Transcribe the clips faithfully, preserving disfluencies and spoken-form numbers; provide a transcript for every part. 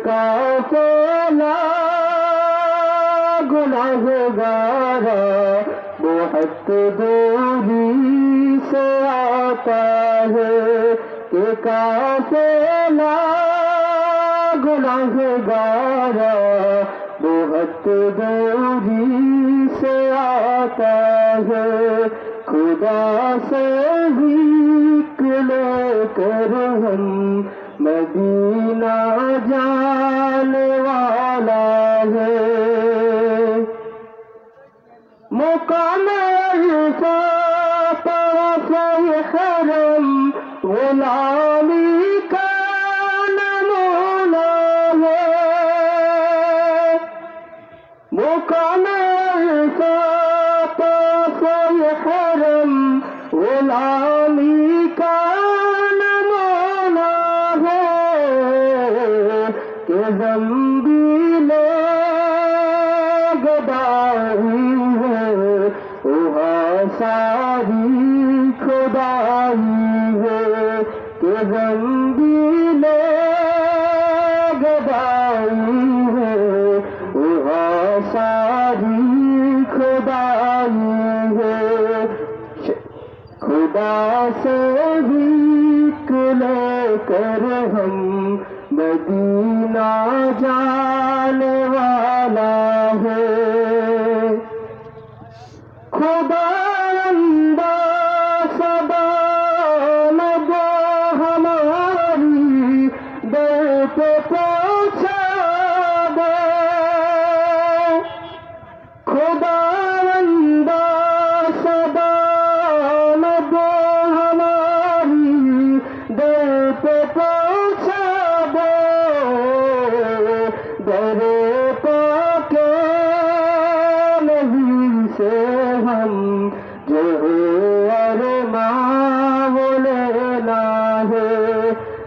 قافلہ گناہگارا بہت دوری سے آتا ہے، کہ قافلہ گناہگارا بہت دوری سے آتا ہے۔ خدا سے بھیک لے کر ہم مدینہ جانے والا ہے۔ مقام عرفہ طواف حرم غلامی کا نمونہ ہے۔ مقام عرفہ طواف حرم غلامی کا نمونہ ہے، کہ زنبیل گدائی ہے، وہاں ساری کھدائی ہے، کہ زنبیل گدائی ہے، وہاں ساری کھدائی ہے۔ خدا سے بھیک لے کر ہم مدینہ جانے والا ہے۔ خداوندا، صدا نہ دو ہماری در پہ پہنچا دے۔ خداوندا، صدا نہ دو ہماری در پہ پہنچا دے۔ در پاک نبی سے ہم جو ہے ارماں وہ لینا ہے،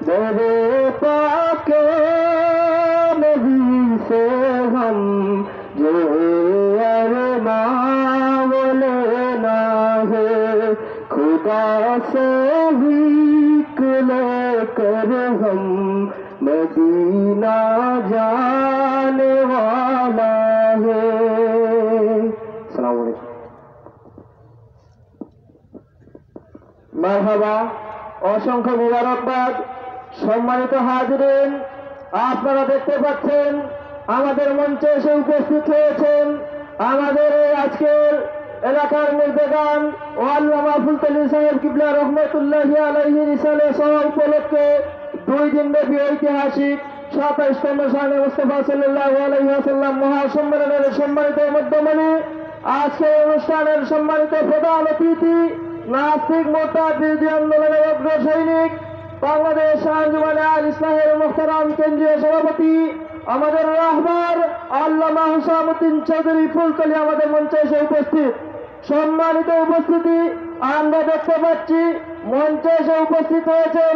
در پاک نبی سے ہم جو ہے ارماں وہ لینا ہے۔ خدا سے بھیک لے کر ہم مدینہ جانے والا ہے۔ السلام علیکم۔ মারহাবা, অসংখ্য মুবারকবাদ। সম্মানিত হাজিরিন, আপনারা দেখতে পাচ্ছেন আমাদের মঞ্চে এসে উপস্থিত হয়েছেন আমাদের এই আজকের এলাকার মুর্দেগান ও আল্লামা ফুলতলি সাহেব কিবলা রহমতুল্লাহি আলাইহির ইসালে সভা উপলক্ষে দুই দিনব্যাপী ঐতিহাসিক সাতাইশতম শানে মুস্তাফা সাল্লাল্লাহু আলাইহি ওয়াসাল্লাম মহাসম্মেলনের সম্মানিত মধ্যমণি, আজকের অনুষ্ঠানের সম্মানিত প্রধান অতিথি, নাস্তিক মোর্চার বিরোধী আন্দোলনের অগ্র সৈনিক, বাংলাদেশ আঞ্জুমানে আল ইসলাহের মোহতারাম কেন্দ্রীয় সভাপতি, আমাদের রাহবার আল্লামা হুসামুদ্দিন চৌধুরী ফুলতলি আমাদের মঞ্চে এসে উপস্থিত। সম্মানিত উপস্থিতি, আমরা দেখতে পাচ্ছি মঞ্চে এসে উপস্থিত হয়েছেন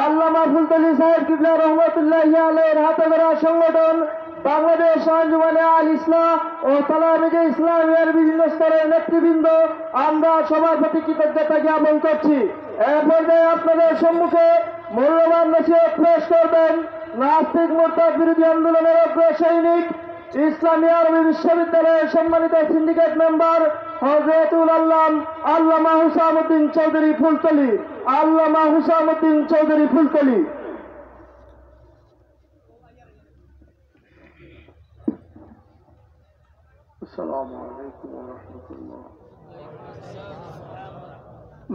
আল্লামা ফুলতলি সাহেব কিবলা রহমতুল্লাহি আলাইহির হাতে গড়া সংগঠন বাংলাদেশ আঞ্জুমানে আল ইসলাহ ও তালামিজে ইসলামিয়ার বিভিন্ন স্তরের নেতৃবৃন্দ। আমরা সবার প্রতি কৃতজ্ঞতা জ্ঞাপন করছি। এ পর্যায়ে আপনাদের সম্মুখে মূল্যবান নসিহত পেশ করবেন নাস্তিক মোর্চার বিরোধী আন্দোলনের অগ্র সৈনিক, ইসলামী আরবি বিশ্ববিদ্যালয়ের সম্মানিত সিন্ডিকেট মেম্বার হযরতুল আল্লাম আল্লামা হুসামুদ্দিন চৌধুরী ফুলতলি। আল্লামা হুসামুদ্দিন চৌধুরী ফুলতলি। السلام عليكم ورحمة الله.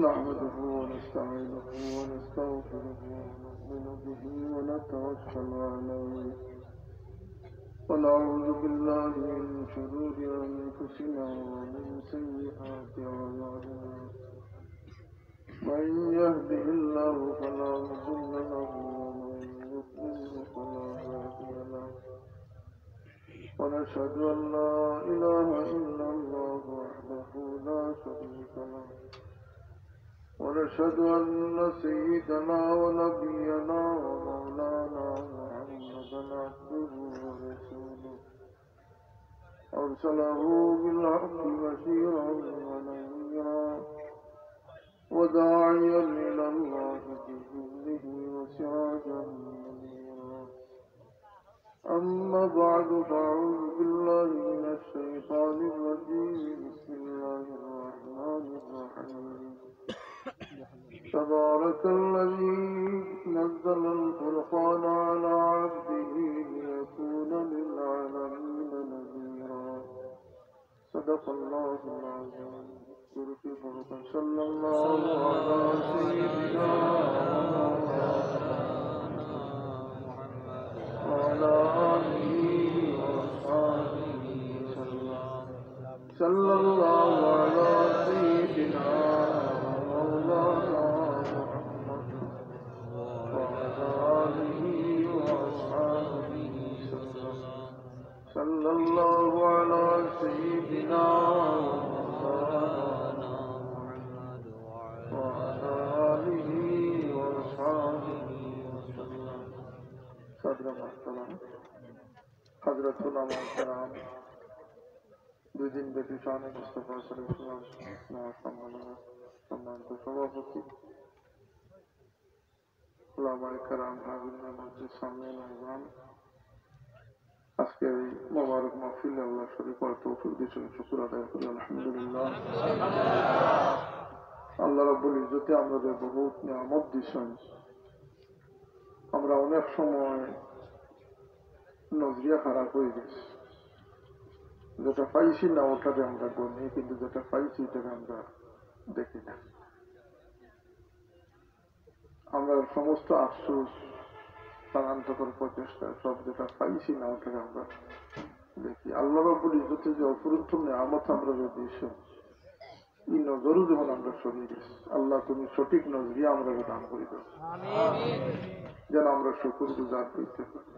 نحمده ونستعينه ونستغفره ونؤمن به ونتوكل عليه، ونعوذ بالله من شرور أنفسنا ومن سيئات أعمالنا. من يهده الله فلا مضل له، ومن يضلل فلا هادي له. ونشهد أن لا إله إلا الله وحده لا شريك له، ونشهد أن سيدنا ونبينا ومولانا محمدا عبده ورسوله، أرسله بالحق بشيرا ونذيرا، وداعيا إلى الله بإذنه وسراجا منيرا. بعد، فأعوذ بالله من الشيطان الرجيم. بسم الله الرحمن الرحيم. تبارك الذي نزل الفرقان على عبده ليكون للعالمين نذيرا. صدق الله العظيم. سورة الفرقان. صلى الله على سيدنا وعلى آله وأصحابه وسلم. صلى الله على سيدنا ومولانا محمد وعلى آله وأصحابه وسلم. صلى الله على سيدنا ومولانا محمد وعلى آله وأصحابه وسلم. صدر محترم، حضرات علماء کرام, দুই দিন ব্যাপী শানে মুস্তাফা সাল্লাল্লাহু আলাইহি ওয়াসাল্লাম সম্মেলনের সম্মানিত সভাপতি, উলামায়ে কেরাম, হাজিরিনে মজলিস, সামিইন ইকরাম, আজকে এই মোবারক মাহফিলে আল্লাহ শরীক হওয়ার তৌফিক দিয়েছেন, শুকর আদায় করি আলহামদুলিল্লাহ। আল্লাহ রাব্বুল ইজ্জতে আমরারে বহুত নিয়ামত দিয়েছেন। আমরা অনেক সময় নজরিয়া খারাপ হয়ে গেছে, যেটা পাইছি না ওটারে আমরা গণি, কিন্তু যেটা পাইছি এটারে আমরা দেখি না। আমরা সমস্ত আফসোস, স্থানান্তর প্রচেষ্টা, সব যেটা পাইছি না ওটারে আমরা দেখি। আল্লাহ রাব্বুল ইজ্জতে যে অফুরন্ত নিয়ামত আমরারে দিয়েছেন, এই নজরও যেমন আমরা সরিয়ে গেছি। আল্লাহ, তুমি সঠিক নজরিয়া আমরারে দান করে দাও, যেন আমরা শুকর গুজার হইতে পারি।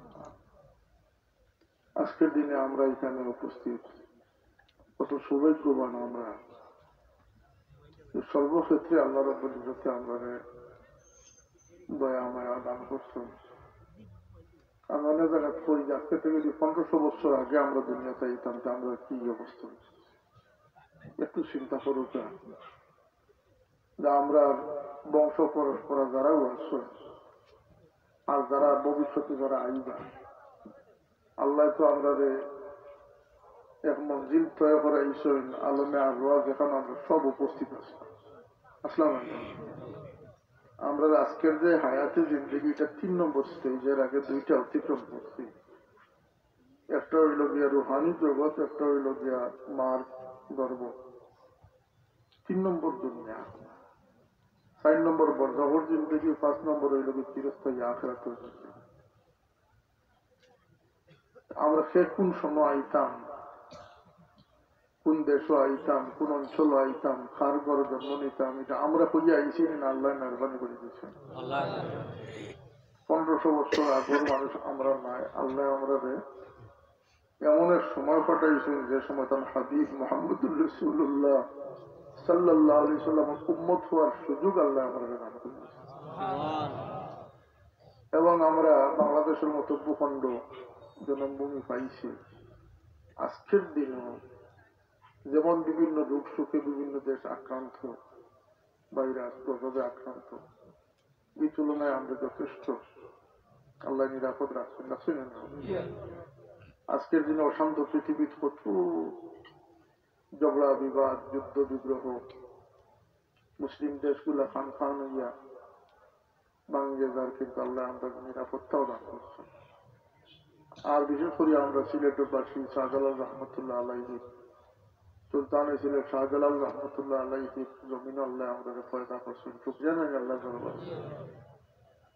আজকের দিনে আমরা এখানে উপস্থিত, কত সৌভাগ্যবান আমরা যে সর্বক্ষেত্রে আল্লাহ রাব্বুল ইজ্জতে আমরারে দয়া মায়া দান করছেন। আমি অনেক জায়গায় কই যে আজকে থেকে যদি পনেরোশো বছর আগে আমরা দুনিয়াতে আইতাম, তে আমরা কি অবস্থা হইতো? একটু চিন্তা করুক না, যে আমরা বংশ পরম্পরা যারাও আছে আর যারা ভবিষ্যতে যারা আইবা, আল্লাহ তো আমরারে এক মঞ্জিল তৈরি করাইছেন, আলমে আরওয়াহ, যেখানে আমরা সব উপস্থিত আছি। আসসালামু আলাইকুম। আমরা আজকের যে হায়াতে জিন্দেগি, এটা তিন নম্বর স্টেজ, এর আগে দুইটা অতিক্রম করছি। একটা হইল গিয়া রুহানি জগৎ, একটা হইল গিয়া মার গর্ভ। তিন নম্বর দুনিয়া, চার নম্বর বরজাখর জিন্দেগি, পাঁচ নম্বর হইল গিয়া চিরস্থায়ী আখেরাতের জিন্দেগি। আমরা সে কোন সময় আইতাম, কোন দেশও আইতাম, কোন অঞ্চলও আইতাম, কার ঘরে জন্ম নিতাম, এটা আমরা খুঁজে আইছি না, আল্লাহ মেহরবানি করে দিয়েছেন। পনেরোশো বছর আগের মানুষ আমরা নাই, আল্লাহ আমরারে এমন এক সময় পাঠাইছেন যে সময় তার হাবিব মোহাম্মদুর রাসূলুল্লাহ সাল্লাল্লাহু আলাইহি সাল্লামের উম্মত হওয়ার সুযোগ আল্লাহ আমরারে দান করেছেন। এবং আমরা বাংলাদেশের মতো ভূখণ্ড জন্মভূমি পাইছি। আজকের দিনও যেমন বিভিন্ন রোগ শোকে বিভিন্ন দেশ আক্রান্ত, ভাইরাস গজবে আক্রান্ত, এই তুলনায় আমরা যথেষ্ট আল্লাহ নিরাপদ রাখছেন, রাখছেন না? আজকের দিনে অশান্ত পৃথিবীর কত ঝগড়া বিবাদ, যুদ্ধ বিগ্রহ, মুসলিম দেশগুলা খান খান হইয়া ভাঙ্গে যার, কিন্তু আল্লাহ আমরা নিরাপত্তাও দান করছেন। আর বিশেষ করে আমরা সিলেটবাসী শাহজালাল রহমতুল্লাহ আলাইহি, সুলতানে সিলেট শাহজালাল রহমতুল্লাহ আলাইহি জমিন আল্লাহ আমরা পয়দা করছেন। শুকরিয়া নাই আল্লাহ দরবারে।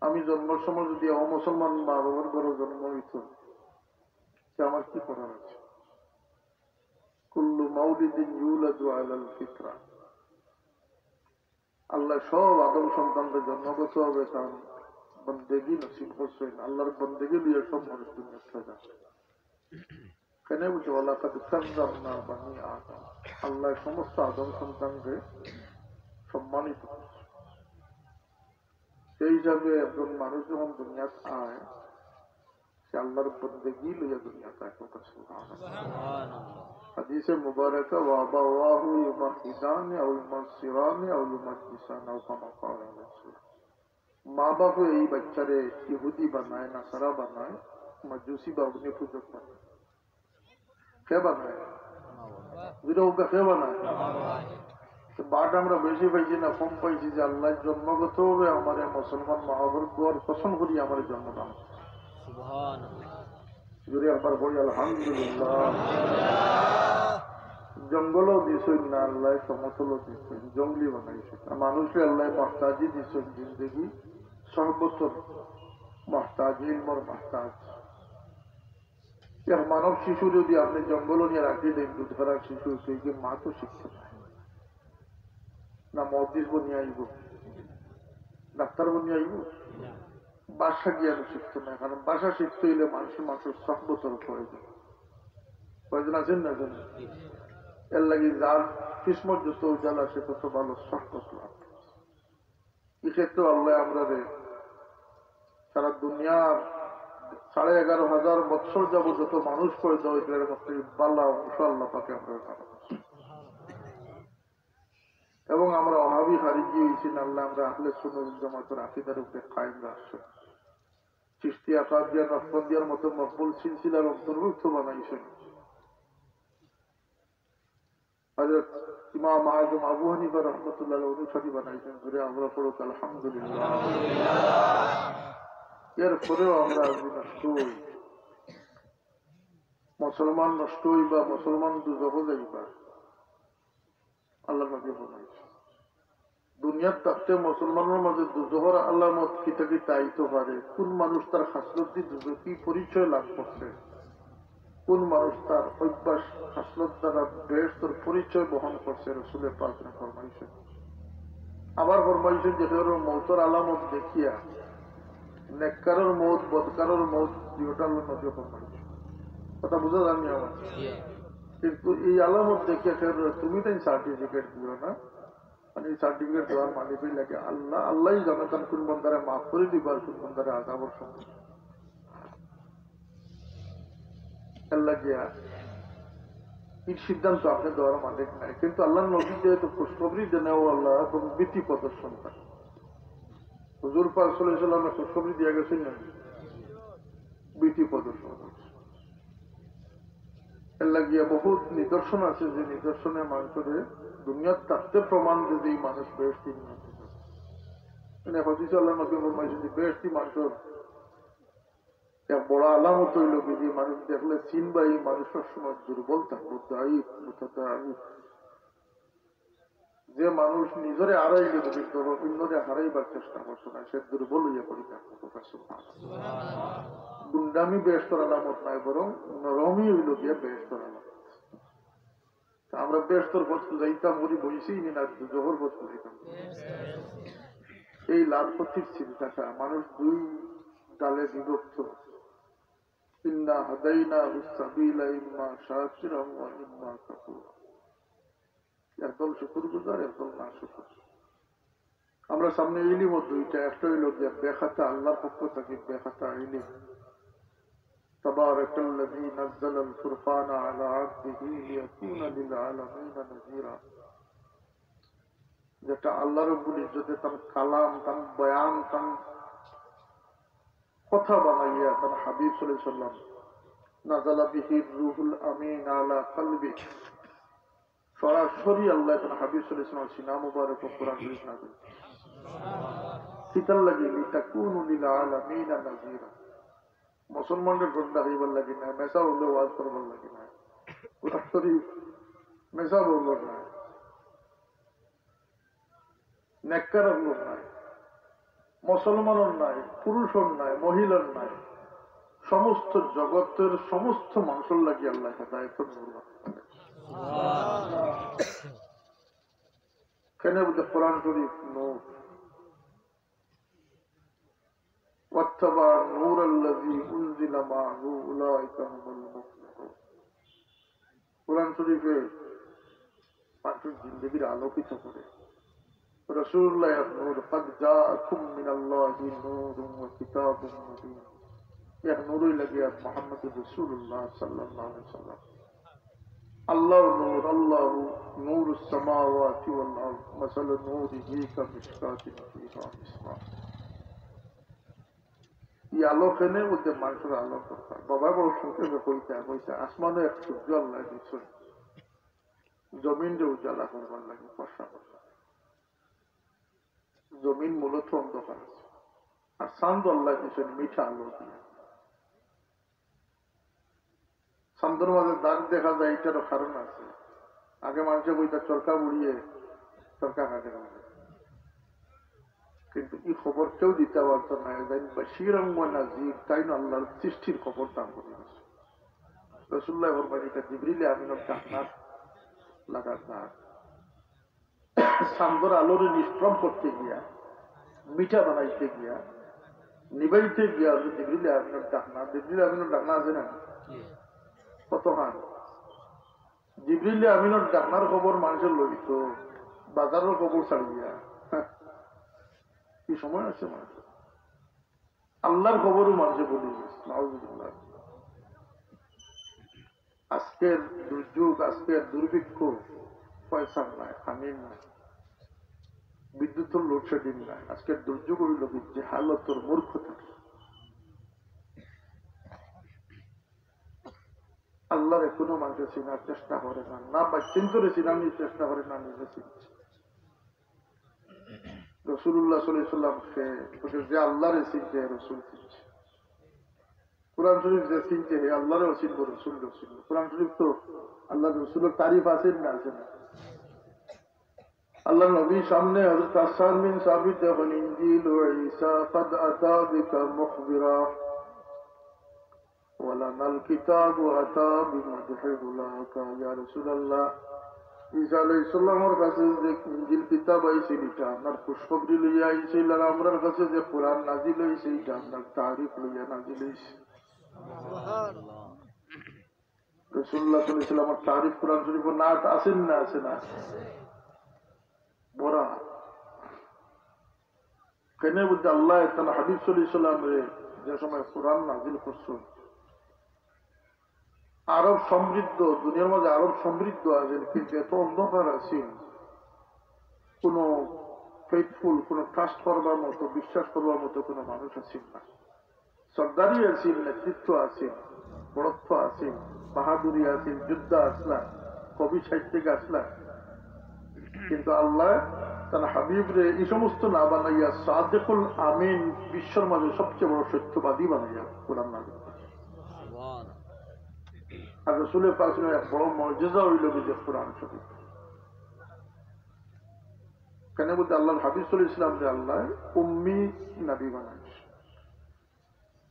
আমি জন্মর সময় যদি অমুসলমান মা বাবার ঘরে জন্ম হইত, তে আমার কি করার আছে? কুল্লু মাউলিদিন ইউলাদু আলাল ফিতরা। আল্লাহ সব আদম সন্তানকে জন্মগত হবে তার বন্দেগী নসিব করছেন। আল্লাহর বন্দেগী নিয়ে সব মানুষ দুনিয়াত পয়দা। কেন বুঝে? ওয়ালাকাদ কাররামনা বানি আদম। আল্লাহ সমস্ত আদম সন্তানকে সম্মানিত করছেন। সেই হিসাবে একজন মানুষ যখন দুনিয়াত আয়, সে আল্লাহর বন্দেগী লইয়া দুনিয়াত আয়। কথা সুবহানাল্লাহ। হাদিসে মুবারকা, "ওয়া আবাওয়াহু ইউহাওয়িদানি আও ইউনাসসিরানি আও ইউমাজ্জিসানি আও কামা ক্বালা রাসূল।" মা বাপে এই বাচ্চারে ইহুদি বানায়, নাসারা বানায়, মাজুসি বা অগ্নি পূজক বানায়। কে বানায়? দুইটা উল্টা কে বানায়? তো বাট আমরা বেশি পাইছি না কম পাইছি যে আল্লাহ জন্মগতভাবে আমারে মুসলমান মা বাবার দোয়ার কসম করি আমারে জন্ম দান করছে। সুবহানাল্লাহ। জোরে একবার বলি আলহামদুলিল্লাহ। জঙ্গলও দিছইন না আল্লাহ, সমতলও দিছইন, জঙ্গলি বানাইছইন। আর মানুষরে আল্লাহ মহতাজি দিছইন, জিন্দেগি সহবতর মহতাজ, ইলমর মহতাজ। এক মানব শিশু যদি আপনি জঙ্গল নিয়ে রাখি দেন, দুধ খাওয়ার শিশু, সেই যে মা তো শিখতে পারে না, মহাদিস বনিয়া আইব, ডাক্তার বনিয়া আইব, ভাষা জ্ঞান শিখতে না, কারণ ভাষা শিখতে হইলে মানুষের মানুষের সহবতর প্রয়োজন। প্রয়োজন আছে না? জানেন, এর লাগি যার কিসমত যত উজালা, সে তত ভালো সহবত লাভ। এই ক্ষেত্রে আল্লাহ আমরারে সারা দুনিয়ার সাড়ে এগারো হাজার বৎসর যাবত যত মানুষ পয়দা হয়েছে, এর মধ্যে বালা অংশ আল্লাহ পাকে আমরা দান করছে। এবং আমরা ওহাবি খারিজি হয়েছি না, আল্লাহ আমরা আহলে সুন্নাত জামাতের আকিদার উপরে কায়েম রাখছে। চিশতিয়া, কাদিয়া, নকশবন্দিয়ার মতো মকবুল সিলসিলার অন্তর্ভুক্ত বানাইছেন। হযরত ইমাম আজম আবু হানিফা রহমতুল্লাহ অনুসারী বানাইছেন। জোরে আমরা পড়ুক আলহামদুলিল্লাহ। এরপরেও আমরা যদি নষ্ট হই, মুসলমান নষ্ট হইবা, মুসলমান দুজখো যাইবা। আল্লাহ নবী ফরমাইছে, দুনিয়ার থাকতে মুসলমানের মাঝে দুজখর আলামত কিতা কিতা আইতো পারে, কোন মানুষ তার খাসলত দি দুজখি পরিচয় লাভ করছে, কোন মানুষ তার অভ্যাস খাসলত দ্বারা বেহেশতর পরিচয় বহন করছে, রসুলে পাক ফরমাইছেন। আবার ফরমাইছেন যে কেউ মৌতর আলামত দেখিয়া নেককারর মৌত, বদকারর মৌত, দুইটা আল্লাহ নবী ফরমাইছেন। কথা বুঝা যায়নি আমার? কিন্তু এই আলামত দেখিয়া কেউ তুমি তাই সার্টিফিকেট দিও না, মানে, এই সার্টিফিকেট দেওয়ার মালিক হইল কি আল্লাহ। আল্লাহই জানে তান কোন বন্দারে মাফ করে দিবা আর কোন বন্দারে আযাবর সম্মুখীন। আল্লাহ গিয়া এই সিদ্ধান্ত আপনি দেওয়ার মালিক নাই, কিন্তু আল্লাহর নবী যেহেতু খুশখবরি দেন, ও আল্লাহ, এবং ভীতি প্রদর্শন করে। হুজুর পাক সাল্লাল্লাহু আলাইহি ওয়াসাল্লামে খুশখবরি দিয়ে গেছেন না, ভীতি প্রদর্শন করছে। এর লাগিয়া বহুত নিদর্শন আছে, যে নিদর্শনে মানুষরে দুনিয়ার থাকতে প্রমাণ দেয় যে এই মানুষ বেহেশতি নিয়ে আছে। মানে, হাদিসে আল্লাহর নবী ফরমাইছেন যে বেহেশতি মানুষর এক বড় আলামত হইল কি, যে মানুষ দেখলে চিনবা এই মানুষ সবসময় দুর্বল থাকবো, দায়ী, মুতাদায়ী। যে মানুষ নিজরে হারাইলে যদি ধরো অন্যরে হারাইবার চেষ্টা করছে না, সে দুর্বল হইয়া পড়ে থাকবো। কথা সুবহানাল্লাহ। গুন্ডামি বেহেশতর আলামত নাই, বরং নরমি হইল গিয়া বেহেশতর আলামত। তা আমরা বেহেশতর পথ খুঁজাইতাম, ওরি বইছি নি না দুজখর পথ খুঁজাইতাম। এই লাল পথের চিন্তাটা মানুষ দুই দলে বিভক্ত। ইন্না হাদাইনাহুস সাবিলা ইম্মা শাকিরান ওয়া ইম্মা কাফুরা। একদল শুকুরগুজার, একদল নাশুকুর। আমরা সামনে ইলিমও দুইটা, একটা হইল গিয়া বেখাতা আল্লাহর পক্ষ থেকে বেখাতা ইলিম। তাবারাকাল্লাযী নাযালাল ফুরকানা আলা আবদিহি লিয়াকুনা লিল আলামিনা নাযীরা। যেটা আল্লাহ রাব্বুল ইজ্জতে তান কালাম, তান বয়ান, তান কথা বানাইয়া তান হাবিব সাল্লাল্লাহু আলাইহি ওয়াসাল্লাম, নাযালা বিহির রুহুল আমিন আলা কলবিক, সরাসরি আল্লাহ তান হাবিব সাল্লাল্লাহু আলাইহি ওয়াসাল্লাম সিনা মুবারক কোরআন শরীফ নাযিল। কিতার লাগি? লিতাকুনু লিল আলামিনা নাযীরা। মুসলমানরে ঝন্ডা হইবার লাগি না, মেসাব অকলরে ওয়াজ করবার লাগি না। কোরআন শরীফ মেসাব অকলর না, নেককার অকলর নাই, মুসলমানর নাই, পুরুষর নাই, মহিলার নাই, সমস্ত জগতের সমস্ত মানুষর লাগি আল্লাহ হেদায়েতর নূর বানাইছেন। কেনে বুলে কোরআন শরীফ নূর। واتبعوا النور الذي أنزل معه أولئك هم المفلحون। কোরআন শরীফে মানুষের জিন্দেগির আলোকিত করে। রাসূলুল্লাহ এক নূর, قد جاءكم من الله نور وكتاب مبين। এক নূরই লাগে আর মুহাম্মদুর রাসূলুল্লাহ সাল্লাল্লাহু আলাইহি ওয়াসাল্লাম। আল্লাহু নূর, আল্লাহু নূরুস সামাওয়াতি ওয়াল আরদ, মাসালু নূরিহি কামিশকাতিন ফিহা মিসবাহ। ই আলো কেনে বুঝতে মানুষের আলো দরকার। বাবা বড় সংক্ষেপে কইতা কইতা, আসমানো এক সূর্য আল্লাহ দিছইন, জমিনরে উজালা করবার লাগি, ফর্সা করবার। জমিন মূলত অন্ধকার আছে, আর চান্দ আল্লাহ দিছইন মিঠা আলো দিয়া। চান্দর মাঝে দাগ দেখা যায়, ইটারও কারণ আছে। আগে মানুষে কইতা চরকা বুড়িয়ে চরকা কাটে না, কিন্তু ই খবর কেউ দিতা পারতো না। এজাইন বাশিরান ওয়া নাজির, তাইন আল্লাহর সৃষ্টির খবর দান করে গেছে। রাসূলুল্লাহ ফরমাইন, ইটা জিবরিলে আমিনর ডাকনার লাগার দাগ। চান্দর আলোরে নিষ্প্রভ করতে গিয়া, মিঠা বানাইতে গিয়া, নিবাইতে গিয়া, ওই জিবরিল আমিনর ডাকনা, জিবরিল আমিনর ডাকনা আছে না? কতখান? জিবরিল আমিনর ডাকনার খবর মানুষের লইতো, বাজারের খবর ছাড়িয়া। কি সময় আছে মানুষের? আল্লাহর খবরও মানুষে বলি গেছে। নাউজুবিল্লাহ। আজকের দুর্যোগ, আজকের দুর্ভিক্ষ, পয়সার নাই, পানির নাই, বিদ্যুতের লোডশেডিং নাই। আজকের দুর্যোগ হইল কি, জাহালতর মূর্খতা। আল্লাহরে কোনো মানুষে চিনার চেষ্টা করে না, না বাচ্চিন্তরে চিনানির চেষ্টা করে, না নিজে চিনছে। রাসূলুল্লাহ সাল্লাল্লাহু আলাইহি ওয়াসাল্লাম সে, বলছে, যে আল্লাহরে চিনছে, রসুল চিনছে। কোরআন শরীফ যে চিনছে, হে আল্লাহরেও চিনবো, রসুলরেও চিনবো। কোরআন শরীফ তো আল্লাহর রসুলের তারিফ আছে না, আছে না? আল্লাহর নবীর সামনে হযরত হাসসান বিন সাবিত যখন ইনজিল ও ঈসা قد أتى بك مخبرا ولنا الكتاب أتى بمدح علاك, ইয়া রাসূলুল্লাহ, ঈসা আলাইহিস সালামের কাছে যে ইনজিল কিতাব আইছিল, এটা আপনার খুশখবরি লইয়া আইছিল, আর আমরার কাছে যে কোরআন নাজিল হইছে, এটা আপনার তারিফ লইয়া নাজিল হইছে। রাসূলুল্লাহ সাল্লাল্লাহু আলাইহি ওয়াসাল্লামের তারিফ কোরআন শরীফে না আছে না, আছে না? ভরা। কেনে বুঝতে আল্লাহ তাআলা হাবিব সাল্লাল্লাহু আলাইহি ওয়াসাল্লামরে যে সময় কোরআন নাজিল করছেন, আরব সমৃদ্ধ, দুনিয়ার মাঝে আরব সমৃদ্ধ আছেন, কিন্তু এত অন্ধকার আছেন, কোনো ফেইথফুল, কোনো ট্রাস্ট করবার মতো, বিশ্বাস করবার মতো কোনো মানুষ আছেন না। সর্দারি আছেন, নেতৃত্ব আছেন, বড়ত্ব আছেন, বাহাদুরি আছেন, যোদ্ধা আছলা, কবি সাহিত্যিক আছলা, কিন্তু আল্লাহ তার হাবিবরে এই সমস্ত না বানাইয়া সাদেকুল আমিন, বিশ্বর মাঝে সবচেয়ে বড় সত্যবাদী বানাইয়া কোরআন নাজিল করছেন। আর রসুলের পাশে এক বড় মর্যাদা হইল কি যে কোরআন শরীফ। কেন বলতে আল্লাহর হাবিব সাল্লাল্লাহু আলাইহি ওয়াসাল্লামরে আল্লাহ উম্মি নবী বানাইছে।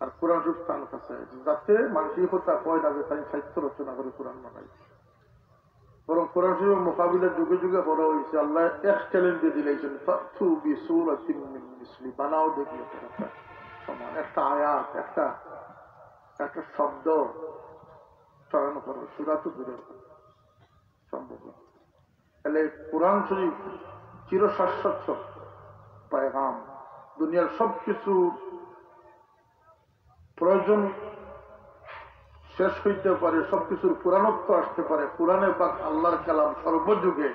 আর কোরআন শরীফ তান কাছে আছে, যাতে মানুষের কথা কয় না যে তাই সাহিত্য রচনা করে কোরআন বানাইছে। বরং কোরআন শরীফের মোকাবিলা যুগে যুগে করা হয়েছে। আল্লাহ এক চ্যালেঞ্জ দিয়ে দিলাইছেন, "ফাতু বিসূরাতিম মিন মিসলি", বানাও দেখি একটা, একটা সমান, একটা আয়াত, একটা, একটা শব্দ চয়ন করো, সূরা তো দূরের কথা, সম্ভব না। তাহলে কোরআন শরীফ চিরশাশ্বত পয়গাম, দুনিয়ার সবকিছু প্রয়োজন শেষ হইতে পারে, সবকিছুর পুরাণত্ব আসতে পারে। কোরআনে পাক আল্লাহর কালাম সর্বযুগে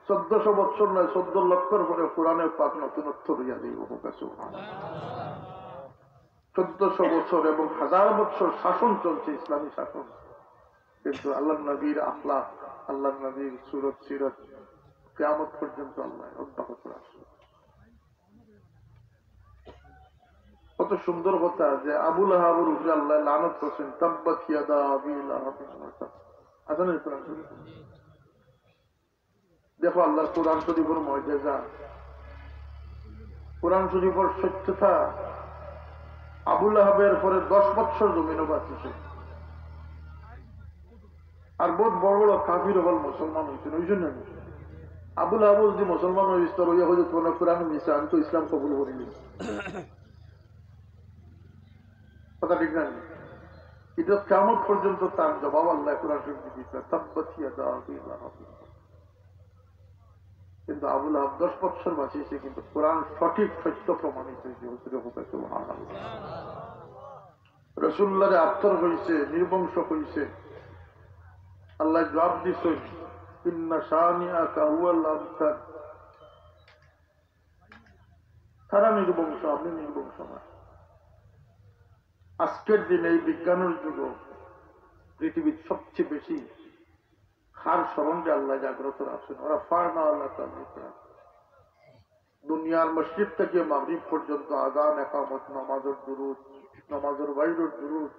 চোদ্দশো বৎসর নয়, চোদ্দ লক্ষর পরে কোরআনে পাক নতুনত্ব লইয়া দিব। হোক সুবহানাল্লাহ। চোদ্দশো বছর এবং হাজার বছর শাসন চলছে, ইসলামী শাসন, কিন্তু আল্লাহর নবীর আখলাক, আল্লাহর নবীর সুরত সিরত কিয়ামত পর্যন্ত আল্লাহ অব্যাহত রাখবে। কত সুন্দর কথা যে আবু লাহাবর উপরে আল্লাহ লানত করছেন, "তাব্বাত ইয়াদা আবি লাহাবিন ওয়া তাব।" আছে না কোরআন শরীফে? দেখো আল্লাহর কোরআন শরীফের মর্যাদা, কোরআন শরীফের সত্যতা। আবু লাহাবের পরে দশ বৎসর জমিনও বাঁচিছে। আর বহুত বড় বড় কাফির অকল মুসলমান হইছেন, ওই জন্য আবু লাহাব যদি মুসলমান হইস, তোর ওই হয়তো তোমার কোরআন মিশে, আমি তো ইসলাম কবুল করিনি। কথা ঠিক না? এটা কিয়ামত পর্যন্ত তার জবাব আল্লাহ কোরআন শরীফে দিতে, "তাব্বাত ইয়াদা আবি লাহাব।" কিন্তু আবু লাহাব দশ বৎসর বাঁচিয়েছে, কিন্তু কোরআন সঠিক সত্য প্রমাণিত হয়েছে। হুজুরে হোক সুবহানাল্লাহ। রাসূলুল্লাহরে আত্তর হইছে, নির্বংশ হইছে। আল্লাহ জবাব দিছেন, "ইন্না শানিআকা হুয়াল আবতার।" তারা নির্বংশ, আপনি নির্বংশ না। আজকের দিনে এই বিজ্ঞানের যুগে পৃথিবীর সবচেয়ে বেশি কার স্মরণরে আল্লাহ জাগ্রত রাখছেন? ورفعنا لك ذكرك। দুনিয়ার মশরিক থেকে মাগরিব পর্যন্ত আজান, একামত, নামাজের দুরুদ, নামাজের বাইরের দুরুদ,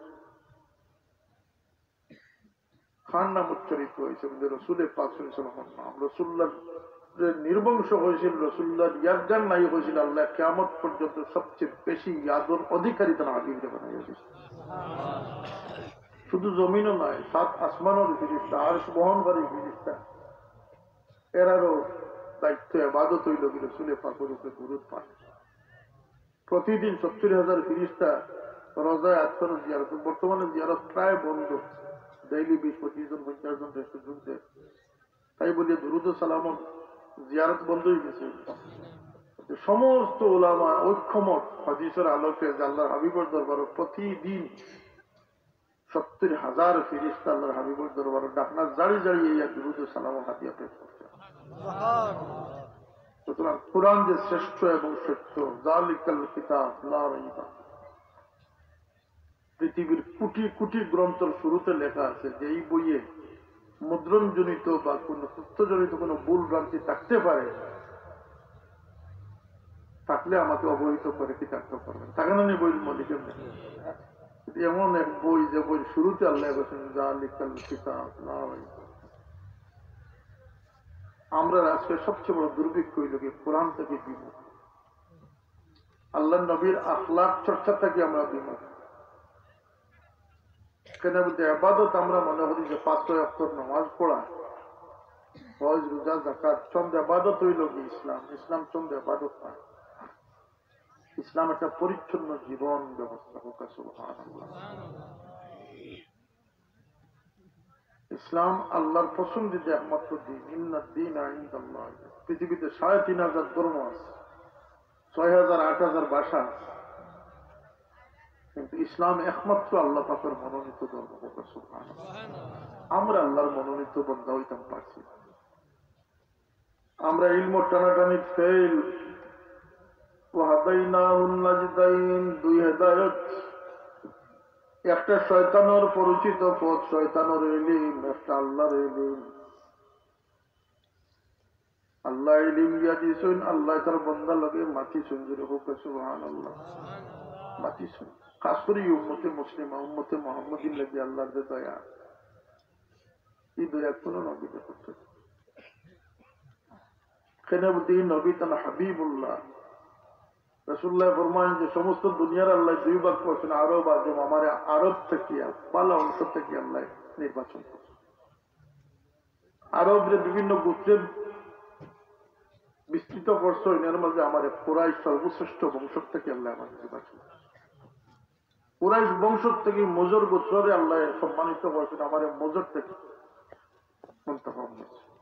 কার নাম উচ্চারিত হয়েছে? বলে, রসুল পাক সাল্লাল্লাহু আলাইহি ওয়াসাল্লামের নাম। রসুল্লাহ যে নির্বংশ হয়েছিল, রসুল্লাহর ইয়াদগার নাই হয়েছিল, আল্লাহ কিয়ামত পর্যন্ত সবচেয়ে বেশি ইয়াদর অধিকারী তার হাবিবরে বানাইয়া দিয়েছে। শুধু জমিনও নয়, সাত আসমানের ফিরিস্তা, আরশ বহনকারী ফিরিস্তা, এরারও দায়িত্ব, ইবাদত হইল কি রসুল পাকের উপরে দুরুদ পাঠ। প্রতিদিন সত্তর হাজার ফিরিস্তা রওজায়ে আতহার জিয়ারত। বর্তমানে জিয়ারত প্রায় বন্ধ, ডেইলি বিশ পঁচিশ জন, পঞ্চাশ জন এসে যোগ দেয়। তাই বলে দুরুদ ও সালাম, জিয়ারত বন্ধ হয়ে গেছে। যে সমস্ত উলামা ঐক্যমত হাদিসের আলোকে যে আল্লাহর হাবিবের দরবারে প্রতিদিন সত্তর হাজার ফিরিস্তা আল্লাহর হাবিবের দরবারে ডাকনা জারি জারি এই এক দুরুদ ও সালাম হাদিয়া পেশ করছে। সুতরাং কোরআন যে শ্রেষ্ঠ এবং সত্য, জালিকাল কিতাব লা রাইবা। পৃথিবীর কোটি কোটি গ্রন্থর শুরুতে লেখা আছে যে এই বইয়ে মুদ্রণজনিত বা কোনো তথ্যজনিত কোনো ভুল ভ্রান্তি থাকতে পারে, থাকলে আমাকে অবহিত করে কৃতার্থ করবেন। থাকে না নি বইর মালিকের? কিন্তু এমন এক বই, যে বইর শুরুতে আল্লাহ বলছেন, "জালিকাল কিতাব লা রাইবা।" আমরা আজকে সবচেয়ে বড় দুর্ভিক্ষ হইল কি, কোরআন থেকে বিমুখ। আল্লাহর নবীর আখলাক চর্চা থেকে আমরা বিমুখ। কেন বলতে, ইবাদত আমরা মনে করি যে পাঁচ ছয় ওয়াক্ত নামাজ পড়া, হজ, রোজা, যাকাত, চন্দ ইবাদত হইল কি ইসলাম? ইসলাম চন্দ ইবাদত না। ইসলাম একটা পরিচ্ছন্ন জীবন ব্যবস্থা। হোক সুবহানাল্লাহ। ইসলাম আল্লাহর পছন্দিদা একমাত্র দিন। ইন্নাদ দীনা ইনদাল্লাহ। পৃথিবীতে সাড়ে তিন হাজার ধর্ম আছে, ছয় হাজার, আট হাজার ভাষা আছে, কিন্তু ইসলাম একমাত্র আল্লাহ পাকের মনোনীত ধর্ম। হোক সুবহানাল্লাহ। আমরা আল্লাহর মনোনীত বান্দা হইতাম পারছি না। আমরা ইলমর টানাটানি ফেল। ওয়াহাদাইনাহুন নাজদাইন, দুই হেদায়েত। একটা শয়তানের পরিচিত পথ, শয়তানের ইলিম, একটা আল্লাহর ইলিম। আল্লাহ ইলিম দিয়া দিছইন, আল্লাহ তার বান্দা লগে মাতিছইন, জোরে হোক সুবহানাল্লাহ। মাতিছইন। খাস করে এই উম্মতে মুসলিমা, উম্মতে মুহাম্মদীর লাগি আল্লাহর যে দয়া, এই দয়া কোনো নবীরে করতে। কেন বলতে, এই নবী তার হাবিবুল্লাহ। রাসূলুল্লাহ ফরমাইন যে সমস্ত দুনিয়ার আল্লাহ দুই ভাগ করছেন, আরব আজম, আমারে আরব থেকে, ভালা অংশ থেকে আল্লাহ নির্বাচন করছেন। আরবরে বিভিন্ন গোত্রে বিস্তৃত করছেন, এর মাঝে আমারে কুরাইশ সর্বশ্রেষ্ঠ বংশ থেকে আল্লাহ আমারে নির্বাচন করছেন। কুরাইশ বংশ থেকে মজর গোত্ররে আল্লাহ সম্মানিত করছেন, আমারে মজর থেকে মন্তখব করছেন।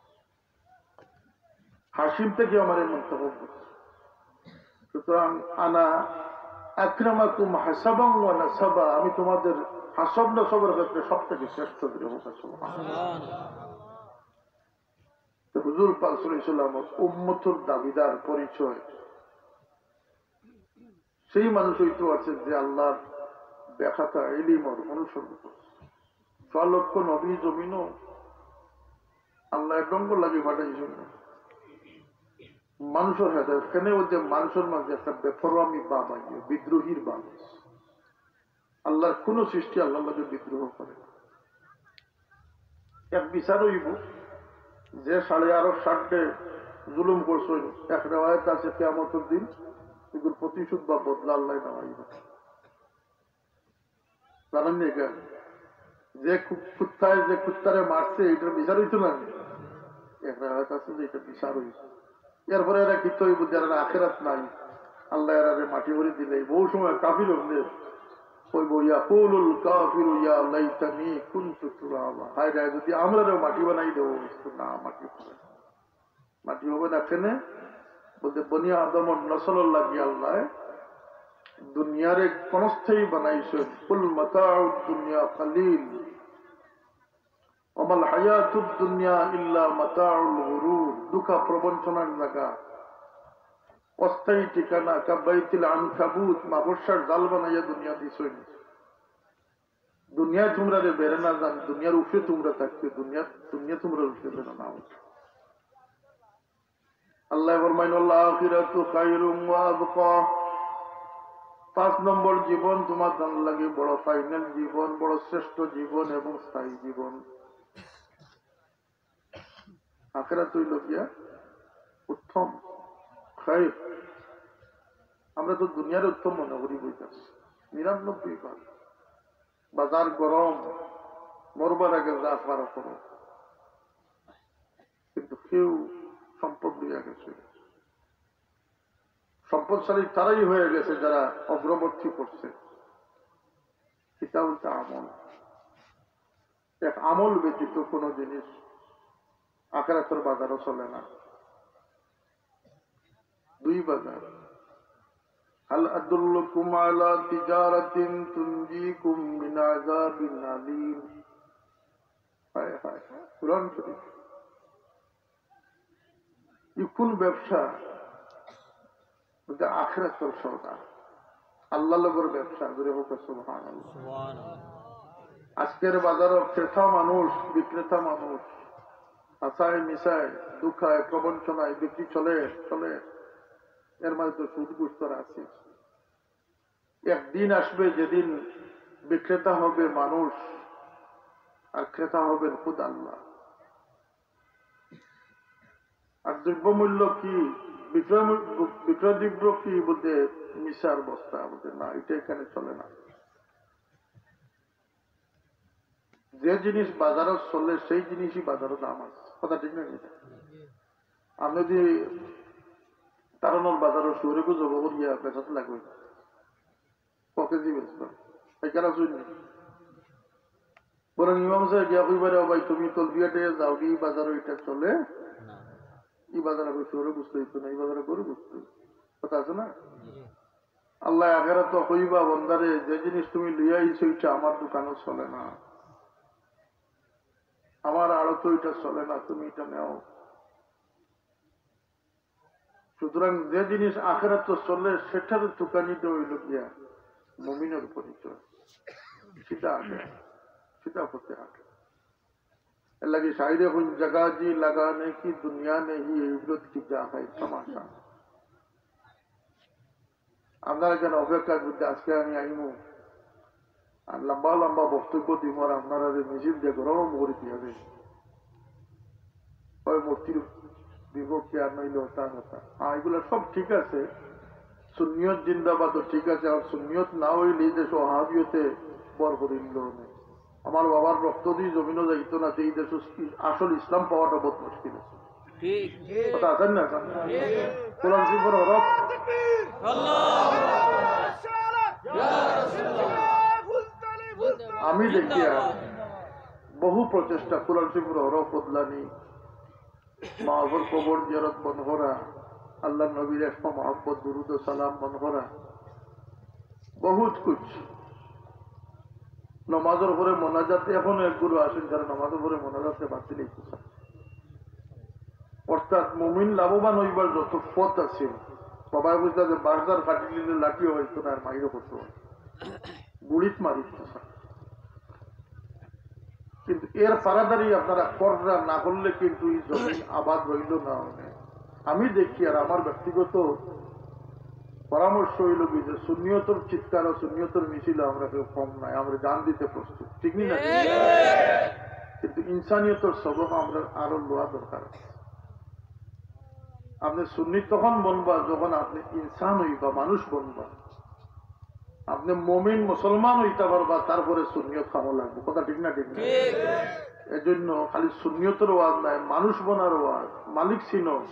হাশিম থেকে আমারে মন্তখব করছেন। সুতরাং, আনা আকরামাকুম হাসাবান ওয়া নাসাবা, আমি তোমাদের হাসাব নাসাবের ক্ষেত্রে সব থেকে শ্রেষ্ঠ। জোরে হোক সুবহানাল্লাহ। তো হুজুর পাক সাল্লাল্লাহু আলাইহি ওয়াসাল্লাম উম্মতের দাবিদার পরিচয় সেই মানুষ হইতে আছে যে আল্লাহর ব্যাখ্যাতা ইলিমর অনুসরণ করছে। সোয়া লক্ষ নবী জমিনও আল্লাহ এক রঙ লাগি পাঠাইছেন না। মানুষের হেদায়েত, কেন ওই যে মানুষের মাঝে একটা বেপরোয়ামি ভাব আইয়ে, বিদ্রোহীর ভাব। আল্লাহর কোনো সৃষ্টি আল্লাহর লগে বিদ্রোহ করে না। এক বিচার হইব, যে সাড়ে আরব ষাটে জুলুম করছেন, এক রেওয়ায়েত আছে কিয়ামতের দিন এগুলোর প্রতিশোধ বা বদলা আল্লাহ নেওয়া হইব। জানেন নি কেন? যে কু-, কুত্তায় যে কুত্তারে মারছে, এটার বিচার হইতো না? এক রেওয়ায়েত আছে যে এটা বিচার হইতো। এরপরে এরা কিতা হইব? যারা আখেরাত নাই, আল্লাহ এরারে মাটি করে দিলে, বহু সময় কাফির হইলে কইব, ইয়াকুলুল কাফিরু ইয়া লাইতানি কুনতু তুরাবা। হায় রে, যদি আমরারেও মাটি বানাই দেবো, না, মাটি হবে না। মাটি হবে না কেনে? বলতে, বনি আদমর নসলর লাগি আল্লাহ দুনিয়ারে ক্ষণস্থায়ী বানাইছেন। কুল মাতাউদ দুনিয়া কালিল, ওমাল হায়াতুদ দুনিয়া ইল্লা মাতাউল গুরুর। ধোঁকা প্রবঞ্চনার জায়গা, অস্থায়ী ঠিকানা। কাবাইতিল আনকাবুত, মাকড়সার জাল বানাইয়া দুনিয়া দিছইন। দুনিয়ায় তুমরারে বেড়ে না যান, দুনিয়ার উপরে তুমরা থাকতে, দুনিয়ার, দুনিয়া তুমরার উপরে বেড়ে না উঠে। আল্লাহ ফরমাইন, "ওয়াল আখিরাতু খায়রুম ওয়া আবকা।" পাঁচ নম্বর জীবন তুমার জন্য লাগি বড় ফাইনাল জীবন, বড় শ্রেষ্ঠ জীবন এবং স্থায়ী জীবন। আখেরাত অইল গিয়া উত্তম, খায়র। আমরা তো দুনিয়ার উত্তম মনে করি, বইতাছি নিরানব্বই ভাগ। বাজার গরম, মরবার আগে যা পারো করো। কিন্তু কেউ সম্পদ লইয়া গেছে, সম্পদশালী তারাই হয়ে গেছে যারা অগ্রবর্তী করছে। কিতা বলতে আমল, এক আমল ব্যতীত কোনো জিনিস আখেরাতের বাজারও চলে না। দুই বাজার। হাল আদুল্লুকুম আলা তিজারাতিন তুনজিকুম মিন আযাবিন আলিম। হায় হায়, কোরআন শরীফ। ই কোন ব্যবসা? বলতে আখেরাতর সওদা, আল্লাহ লগর ব্যবসা। জোরে হোক সুবহানাল্লাহ। সুবহানাল্লাহ। আজকের বাজারও ক্রেতা মানুষ, বিক্রেতা মানুষ, হাসায় মিশায়, ধোঁকায়, প্রবঞ্চনায় বিক্রি চলে, চলে। এর মাঝে তো সুদ ঘুষ তো আছে। একদিন আসবে যেদিন বিক্রেতা হবে মানুষ আর ক্রেতা হবেন খুদ আল্লাহ। আর দ্রব্যমূল্য কি, বিক্রয় মূল্য, বিক্রয় দ্রব্য কি? বলতে মিশার বস্তা। বলতে না, এটা এখানে চলে না। যে জিনিস বাজারও চলে, সেই জিনিসই বাজারও দাম আছে। কথা ঠিক না? এটা আমি যদি তারণর বাজারও শুয়োরগু জব করিয়া বেচাত লাগবে, ক কেজি বেচবা, এখানে শুনি। বরং ইমাম সাহেব গিয়া কইবা, "রে ভাই, তুমি তলবিয়াটে যাও, এই বাজারও এটা চলে, না। এই বাজারে আমি শুয়োরগু গোস্ত হইতো না, এই বাজারে গরু গোস্ত হইতো।" কথা আছে না? জি। আল্লাহ আখেরাতো কইবা, "বন্দারে, যে জিনিস তুমি লইয়া আইছো, এটা আমার দোকানও চলে না, আমার আড়তও এটা চলে না, তুমি এটা নেও।" সুতরাং যে জিনিস আখেরাতো চলে, সেটার দোকানিটা অইল গিয়া মুমিনের পরিচয়। সেটা আগে, সেটা হতে আগে। এর লাগি শায়রে কইন, "জগা জি লাগানে কি দুনিয়া নেহি, ইবরত কি জা হ্যায় তামাশা।" আপনারা কেন অপেক্ষা করতে? আজকে আমি আইমু আর লম্বা লম্বা বক্তব্য দিমু, আর আপনারা যে মিছিল দিয়ে গরম করে দিয়ে দেন, ওই মূর্তির বিপক্ষে আর নইলে হতা হতা। হ্যাঁ, এগুলো সব ঠিক আছে, সুন্নিয়ত জিন্দাবাদ, ঠিক আছে। আর সুন্নিয়ত না হইলে এই দেশে ওহাবিয়তে বর করিল নেই। আমার বাবার রক্ত দিয়ে জমিনও যাইতো না, এই দেশে আসল ইসলাম পাওয়াটা বহুত মুশকিল আছে। ঠিক। কথা আছে না? কোরআন শরীফর হরফ। আমি দেখিয়ার বহু প্রচেষ্টা, কোরআন শরীফর হরফ বদলানি, মা বাবার কবর জিয়ারত বন্ধ করা, আল্লাহর নবীর ইশক, মহব্বত, দুরুদ ও সালাম বন্ধ করা, বহুত কিছু। নমাজর পরে মোনাজাত, এখনো একগুলো আছেন যারা নমাজর পরে মোনাজাতকে বাদ দিলে ইচ্ছা। অর্থাৎ মুমিন লাভবান হইবার যত পথ আছে, বাবায় বুঝলা যে বাগদার কাটি দিলে লাঠি হইতো না, আর মাইরও করতে হয়, গুড়িত মারিত না। কিন্তু এর ফারাদারি আপনারা কররা না করলে কিন্তু এই জমিন আবাদ রইল না। আমি দেখি, আর আমার ব্যক্তিগত পরামর্শ হইল কি, যে সুন্নিয়তর চিৎকার ও সুন্নিয়তর মিছিল আমরা কেউ কম নাই, আমরা জান দিতে প্রস্তুত, ঠিক নি না? কিন্তু ইনসানিয়তর সবক আমরা আরো লওয়া দরকার আছে। আপনি সুন্নি তখন বনবা যখন আপনি ইনসান হইবা, মানুষ বনবা। আপনি মমিন মুসলমান হইতে পারবা, তারপরে সুন্নিয়ত খাওয়া লাগবে। কথা ঠিক না? ঠিক না? এজন্য খালি সুন্নিয়তর ওয়াজ নাই, মানুষ বনার ওয়াজ। মালিক চিনো,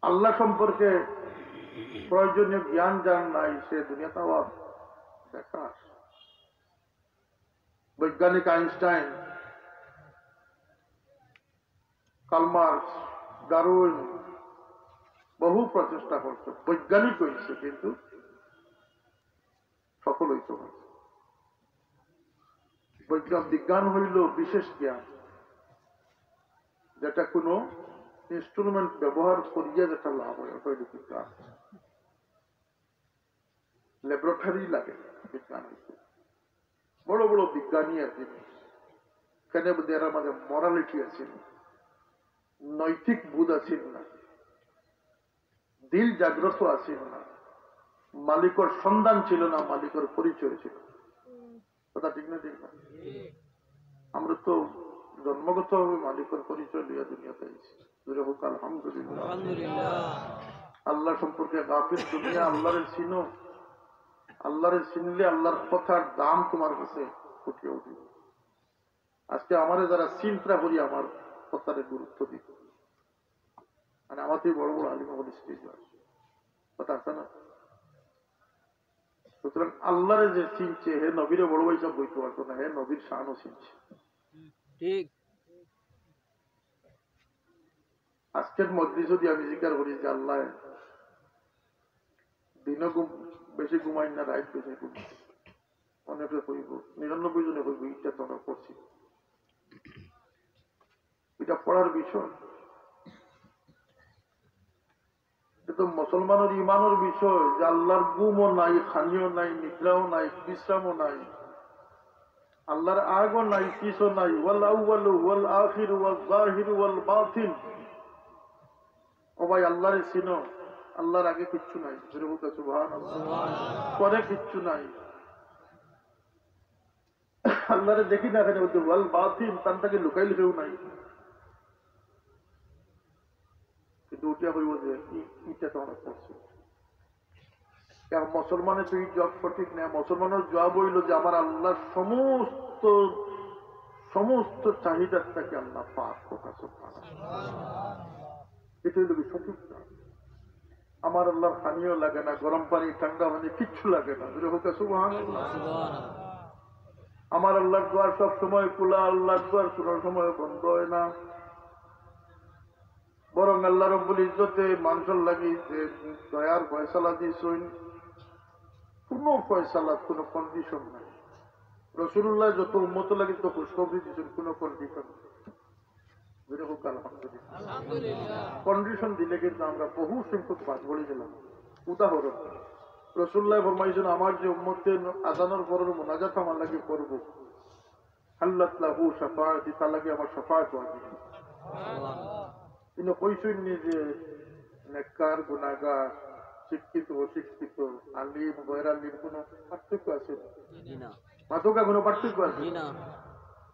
আল্লাহ সম্পর্কে প্রয়োজনীয় জ্ঞান যার নাই, সে দুনিয়াতে আবার বেকার। বৈজ্ঞানিক আইনস্টাইন, কার্ল মার্কস, ডারউইন বহু প্রচেষ্টা করছে, বৈজ্ঞানিক হইছে, কিন্তু সফল হইতে পারছে। বৈজ্ঞান, বিজ্ঞান হইল বিশেষ জ্ঞান, যেটা কোনো ইনস্ট্রুমেন্ট ব্যবহার করিয়া যেটা লাভ হয়, ওটা হইল বিজ্ঞান। ল্যাবরেটরি লাগে বিজ্ঞান হইতে। বড় বড় বিজ্ঞানী আছিল, কেনে বুঝে এরার মাঝে মরালিটি আছিল না, নৈতিক বোধ আছিল না, দিল জাগ্রত আছিল না, মালিকর সন্ধান ছিল না, মালিকর পরিচয় ছিল না। কথা ঠিক না, ঠিক না? আমরা তো জন্মগতভাবে মালিকর পরিচয় লইয়া দুনিয়াতে আইছি। জোরে হোক আলহামদুলিল্লাহ। আল্লাহ সম্পর্কে গাফিল দুনিয়া, আল্লাহরে চিনো, আল্লাহরে চিনলে আল্লাহর কথার দাম তোমার কাছে ফুটিয়া উঠিব। আজকে আমারে যারা চিন্তা করি আমার কথারে গুরুত্ব দিব, মানে আমার তো বড় বড় আলিম অকল স্টেজে আছে, কথা আছে না? সুতরাং আল্লাহরে যে চিনছে, হে নবীরে বড় ভাই সাহেব বলতে পারতো না, হে নবীর শানও চিনছে। ঠিক। আজকের মধ্যে যদি আমি জিজ্ঞাসা করি যে আল্লাহ দিনও ঘুম, বেশি ঘুমাই না, রাইত বেশি ঘুমাই, অনেকে কইব, নিরানব্বই জনে কইব, ইটা তো আমরা করছি। এটা পড়ার বিষয়। এটা তো মুসলমানের ইমানের বিষয় যে আল্লাহর ঘুমও নাই, খানিও নাই, নিদ্রাও নাই, বিশ্রামও নাই, আল্লাহর আগও নাই, পিছও নাই। ওয়াল আউয়ালু ওয়াল আখিরু ওয়াল জাহিরু ওয়াল বাতিন। ও ভাই, আল্লাহরে চিনো, আল্লাহর আগে কিচ্ছু নাই। জোরে বলতে সুবহানাল্লাহ। পরে কিচ্ছু নাই। আল্লাহরে দেখি না কেনে, বলতে ওয়াল বাতিন, তান থাকি লুকাইল কেউ নাই। কিন্তু উঠিয়া কইব যে, "ই-, ইটা তো আমরা করছি।" এখন মুসলমানের তো এই জবাব সঠিক না। মুসলমানের জবাব হইল যে, "আমার আল্লাহর সমস্ত, সমস্ত চাহিদার থাকি আল্লাহ পাক।" কথা সুবহানাল্লাহ। এটা হইল কি সঠিক না? আমার আল্লাহর পানিও লাগে না, গরম পানি, ঠান্ডা পানি, কিচ্ছু লাগে না। জোরে হোক সুবহানাল্লাহ। আমার আল্লাহর দুয়ার সব সময় খোলা, আল্লাহর দুয়ার কোনো সময় বন্ধ হয় না। বরং আল্লাহ রব্বুল ইজ্জতে মানুষের লাগি যে দয়ার ফয়সালা দিয়েছেন, কোনো ফয়সালা, কোনো কন্ডিশন নাই। রসুলুল্লাহ যত উম্মত লাগি তো খুশখবরি দিয়েছেন, কোনো কন্ডিশন নাই। জোরে হোক আলহামদুলিল্লাহ। কন্ডিশন দিলে কিন্তু আমরা বহু সংখ্যক বাদ পড়ে গেলাম। উদাহরণ, রসুল্লাহ ফরমাইছেন, "আমার যে উম্মতে আজানোর পরের মোনাজাত আমার লাগি করব, হাল্লাত লাহু শাফাআতি, তার লাগি আমার শাফাআত ওয়াজিব।" তিনি কইছেন নি যে নেককার, গুনাহগার, শিক্ষিত, অশিক্ষিত, আলিম, গয়র আলিম, কোনো পার্থক্য আছে না? জি না। মাতুকা কোনো পার্থক্য আছে? জি না।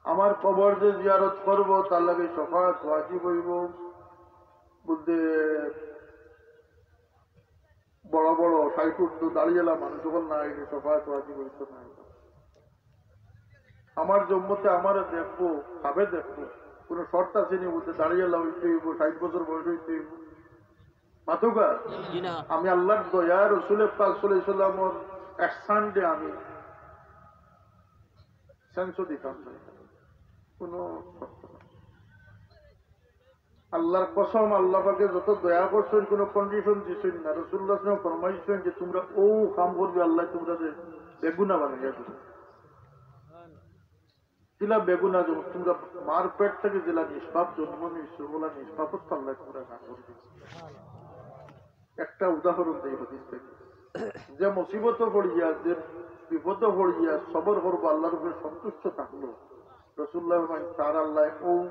আমার কবর যে জিয়ারত করব, তার লাগি শাফাআত ওয়াজিব হইব। বুঝতে বড় বড় ষাট ঊর্ধ্ব দাড়িওয়ালা মানুষ যখন না, এই শাফাআত ওয়াজিব হইতো না। আমার যে উম্মতে আমারে দেখবো, খাবে দেখবো, কোনো শর্ত আছে নি? বুঝতে দাড়িওয়ালা হইতে হইব, ষাট বছর বয়স হইতে হইব। মাতুকা? জি না। আমি আল্লাহর দয়া, রসুল পাক সাল্লাল্লাহু আলাইহি ওয়াসাল্লামর ইহসান দিয়ে আমি সেন্সও দিতাম না। কোনো শর্ত নাই। আল্লাহর কসম, আল্লাহ পাকে যত দয়া করছেন, কোনো কন্ডিশন দিছেন না। রসুল্লাহ সাল্লাল্লাহু আলাইহি ওয়াসাল্লাম ফরমাইছেন যে, "তোমরা ও কাম করবে, আল্লাহ তোমরা যে বেগুনা বানাইয়া দিবে।" যেলা বেগুনা যেমন তোমরা মার পেট থেকে যেলা নিষ্পাপ জন্ম নিয়েছো, ওলা নিষ্পাপত্ব আল্লাহ তোমরা না করবে। একটা উদাহরণ দেই হাদিস থেকে। যে মুসিবত পড়িয়া, যে বিপদ পড়িয়া সবর করবো, আল্লাহর উপরে সন্তুষ্ট থাকলো, রসুল্লাহ ফরমাইন, তার আল্লাহ ও,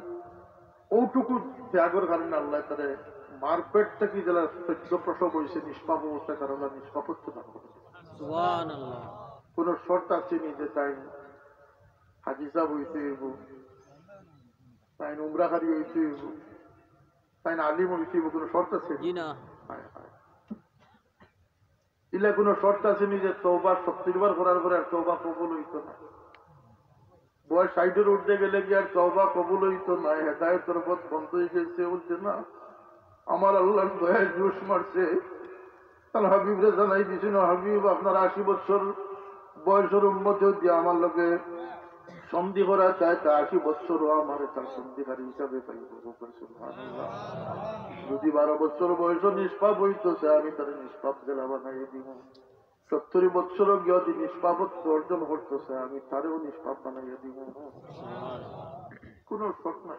ওটুকু ত্যাগর কারণে আল্লাহ তারে মার পেট থেকে যেলা সদ্য প্রসব হয়েছে, নিষ্পাপ অবস্থায় তার আল্লাহ নিষ্পাপত্ব দান করবে। সুবহানাল্লাহ। কোনো শর্ত আছে নি যে তাই হাজি সাহেব হইতে হইব, তাই উমরাকারী হইতে হইব, তাই আলিম হইতে হইব, কোনো শর্ত আছে নি? জি না। হায় হায়। ইলা কোনো শর্ত আছে নি যে তওবা সত্তর বার করার পরে আর তওবা কবুল হইতো না? বয়স ষাটর উঠতে গেলে কি আর তওবা কবুল হইতো না? হেদায়েতর পথ বন্ধ হয়ে গেছে, বলছে না, আমার আল্লাহর দয়ায় জোশ মারছে। তার হাবিবরে জানাই দিছিল, "হাবিব, আপনার আশি বছর বয়সের উম্মতে যদি আমার লগে সন্ধি করা চায়, তা আশি বছরও আমারে তার সন্ধিকারী হিসাবে পাইব।" সুবহানাল্লাহ। যদি বারো বছর বয়সও নিষ্পাপ হইতো চায়, আমি তারে নিষ্পাপ জেলা বানাই দিব। সত্তর বছরও গিয়া যদি নিষ্পাপত্ব অর্জন করতো চায়, আমি তারেও নিষ্পাপ বানাইয়া দিব। কোনো শর্ত নাই।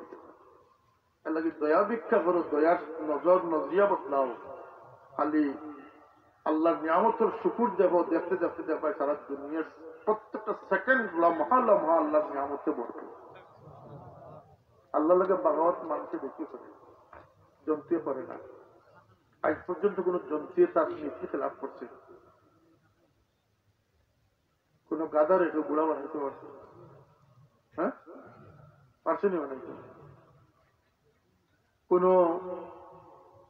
এর লাগি দয়া ভিক্ষা করো, দয়ার নজর নজরিয়া বদলাও। খালি আল্লাহর নিয়ামতর শুকুর দেখো, দেখতে দেখতে দেখবায় সারা দুনিয়ার প্রত্যেকটা সেকেন্ড, লম্হা লম্হা আল্লাহর নিয়ামতে ভরপুর। আল্লাহর লগে বাগাওয়াত মানুষে দেখি করে, জন্তুয়ে করে না। আজ পর্যন্ত কোনো জন্তুয়ে তার নীতি খেলাফ করছে? কোনো গাধারে কেউ ঘোড়া বানাইতে পারছে? হ্যাঁ, পারছে নি বানাইতে? কোনো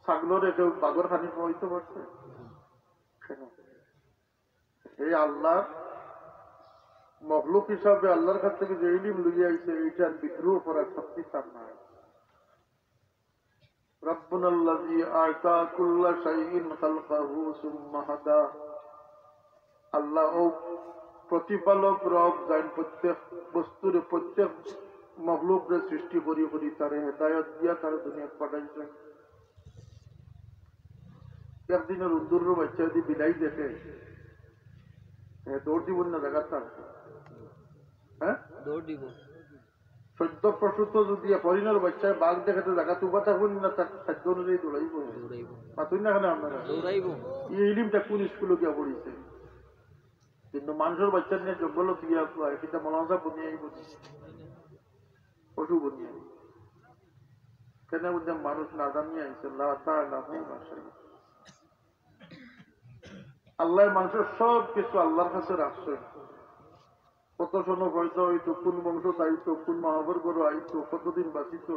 ছাগলরে কেউ বাঘর খানি খাওয়াইতে পারছে? কেন? এই আল্লাহর মখলুক হিসাবে আল্লাহর কাছ থেকে যে ইলিম লইয়া আইছে, এইটার বিদ্রোহ করার শক্তি তার নাই। রব্বুনাল্লাযী আ'তা কুল্লা শাইইন খালকাহু সুম্মা হাদা। আল্লাহ ও প্রতিপালক রব, যাইন প্রত্যেক বস্তুরে, প্রত্যেক মখলুকরে সৃষ্টি করি করি তারে হেদায়ত দিয়া তারে দুনিয়াত পাঠাইছেন। একদিনের উন্দুরর বাচ্চা যদি বিলাই দেখে, এ দৌড় দিব না জায়গা থাকবে? হ্যাঁ, দৌড় দিব। সদ্য প্রসূত যদি হরিণের বাচ্চায় বাঘ দেখে, তো জায়গা তো উবা থাকবো না, তার খাদ্য অনুযায়ী দৌড়াইবো। দৌড়াইবো। মাতুই না কেন আপনারা? দৌড়াইবো। এই ইলিমটা কোন স্কুলে গিয়া পড়িছে? কিন্তু মানুষের বাচ্চা নিয়ে জঙ্গল গিয়া, এটা মৌলানা সাহেব বনিয়া আইব, পশু বনিয়া আইব। কেন বুঝলাম? মানুষ না জানিয়ে আইছে, লা তা'লামুনা শাইআ। আল্লাহ মানুষের সব কিছু আল্লাহর কাছে রাখছে। কত সন পয়দা হইতো, কোন বংশ আইতো, কোন মা বাবার ঘরে আইতো, কতদিন বাঁচিত,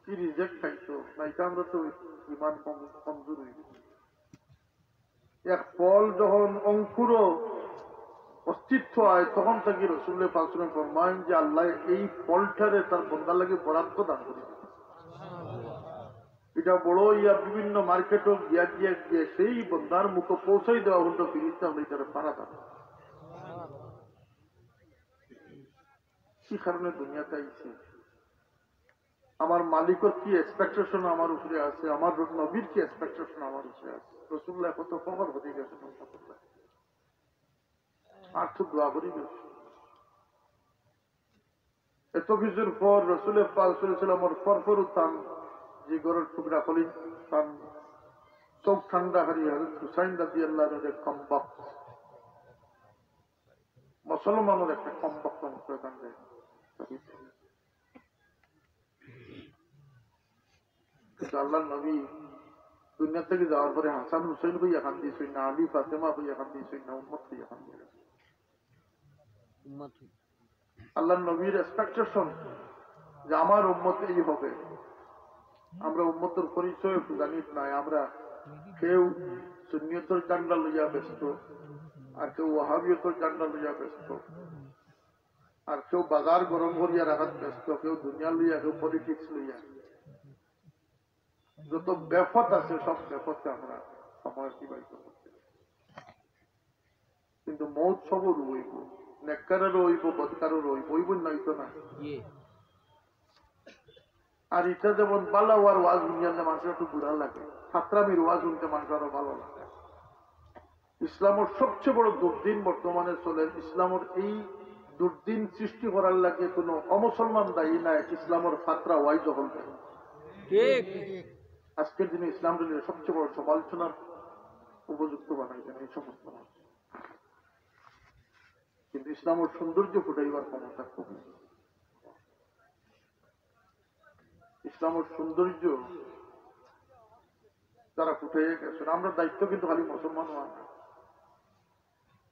কি রিজেক খাইতো, না এটা আমরা তো ইমান কম-, কমজোর হয়ে গেছে। এক ফল যখন অঙ্কুর অস্তিত্ব হয়, তখন থাকি রসুল পাক সাল্লাল্লাহু আলাইহি ওয়াসাল্লাম ফরমাইন যে আল্লাহ এই ফলটারে তার বন্দার লাগি বরাদ্দ দান করে দিবে। এটা বড় ইয়া বিভিন্ন মার্কেটও গিয়া গিয়া গিয়া সেই বন্দার মুখে পৌঁছাই দেওয়া হলো, ফিরিস্তা হলে এটারে পারা দান। কি কারণে দুনিয়াতে আইছে? আমার মালিকর কি এক্সপেকটেশন আমার উপরে আছে, আমার নবীর কি এক্সপেকটেশন আমার উপরে আছে? রসুল্লাহ কত কবর হয়ে গেছে, আর তো দোয়া করি গেছে। এত কিছুর পর রসুল পাক সাল্লাল্লাহু আলাইহি ওয়াসাল্লামর পরপর তান যে ঘরের টুকরা খলিল তান চোখ ঠান্ডা হারিয়ে হযরত হুসাইন রাদিয়াল্লাহু আনহু কমবখত মুসলমানের একটা কমবখত করে দান দেয়। কিন্তু আল্লাহর নবী দুনিয়া থেকে যাওয়ার পরে হাসান হুসেন হইয়া কান্দিছইন না, আলী ফাতেমা হইয়া কান্দিছইন না, উম্মত হইয়া কান্দিছইন। উম্মত হইয়া। আল্লাহর নবীর এক্সপেকটেশন যে আমার উম্মত এই হবে। আমরা উম্মতর পরিচয় জানি নাই। আমরা কেউ সুন্নিয়তর ঝান্ডা লইয়া ব্যস্ত, আর কেউ ওয়াহাবিয়তর ঝান্ডা লইয়া ব্যস্ত, আর কেউ বাজার গরম করিয়া রাখাত ব্যস্ত, কেউ দুনিয়া লইয়া, কেউ পলিটিক্স লইয়া। যত বেফত আছে, সব বেফতে আমরা সময় অতিবাহিত করতে। কিন্তু মৌত সবর হইব, নেককারেরও হইব, বদকারেরও হইব, হইব না, হইতো না। জি। আর এটা যেমন বালা হওয়ার ওয়াজ শুনিয়ালে মানুষের একটু বুড়া লাগে, ফাত্রামির ওয়াজ শুনতে মানুষের আরো ভালো লাগে। ইসলামের সবচেয়ে বড় দুর্দিন বর্তমানে চলে, ইসলামের এই দুর্দিন সৃষ্টি করার লাগে কোনো অমুসলমান দায়ী না, ইসলামের ফাত্রা ওয়াই দখল করে। ঠিক। আজকের দিনে ইসলাম religion সবচেয়ে বড় সমালোচনার উপযুক্ত বানাইছেন এই সমস্ত মানুষ। কিন্তু ইসলামের সৌন্দর্য ফুটাইবার ক্ষমতা খুব নেই। ইসলামের সৌন্দর্য তারা ফুটাইয়া গেছেন। আমরা দায়িত্ব কিন্তু খালি মুসলমান হওয়া না,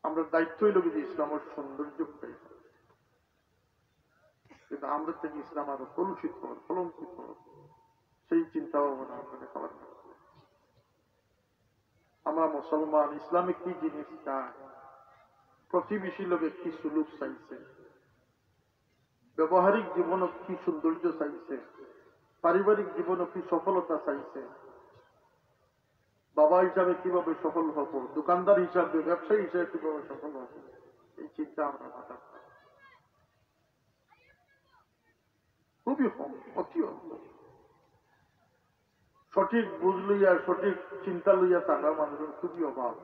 আমরা দায়িত্ব হইল কিন্তু ইসলামের সৌন্দর্য ফুটাইয়া। কিন্তু আমরা থেকে ইসলাম আরো কলুষিত হল, কলঙ্কিত হল, সেই চিন্তা ভাবনা আমাদের করার দরকার। আমরা মুসলমান, ইসলামে কি জিনিস চায়, প্রতিবেশী লোকে কি সুলুক চাইছে, ব্যবহারিক জীবনে কি সৌন্দর্য চাইছে, পারিবারিক জীবনে কি সফলতা চাইছে, বাবা হিসাবে কিভাবে সফল হব, দোকানদার হিসাবে, ব্যবসায়ী হিসাবে কিভাবে সফল হব, এই চিন্তা আমরা মাথায় রাখি। খুবই কম, অতি অল্প। সঠিক বুঝ লইয়া, সঠিক চিন্তা লইয়া থাকা মানুষের খুবই অভাব।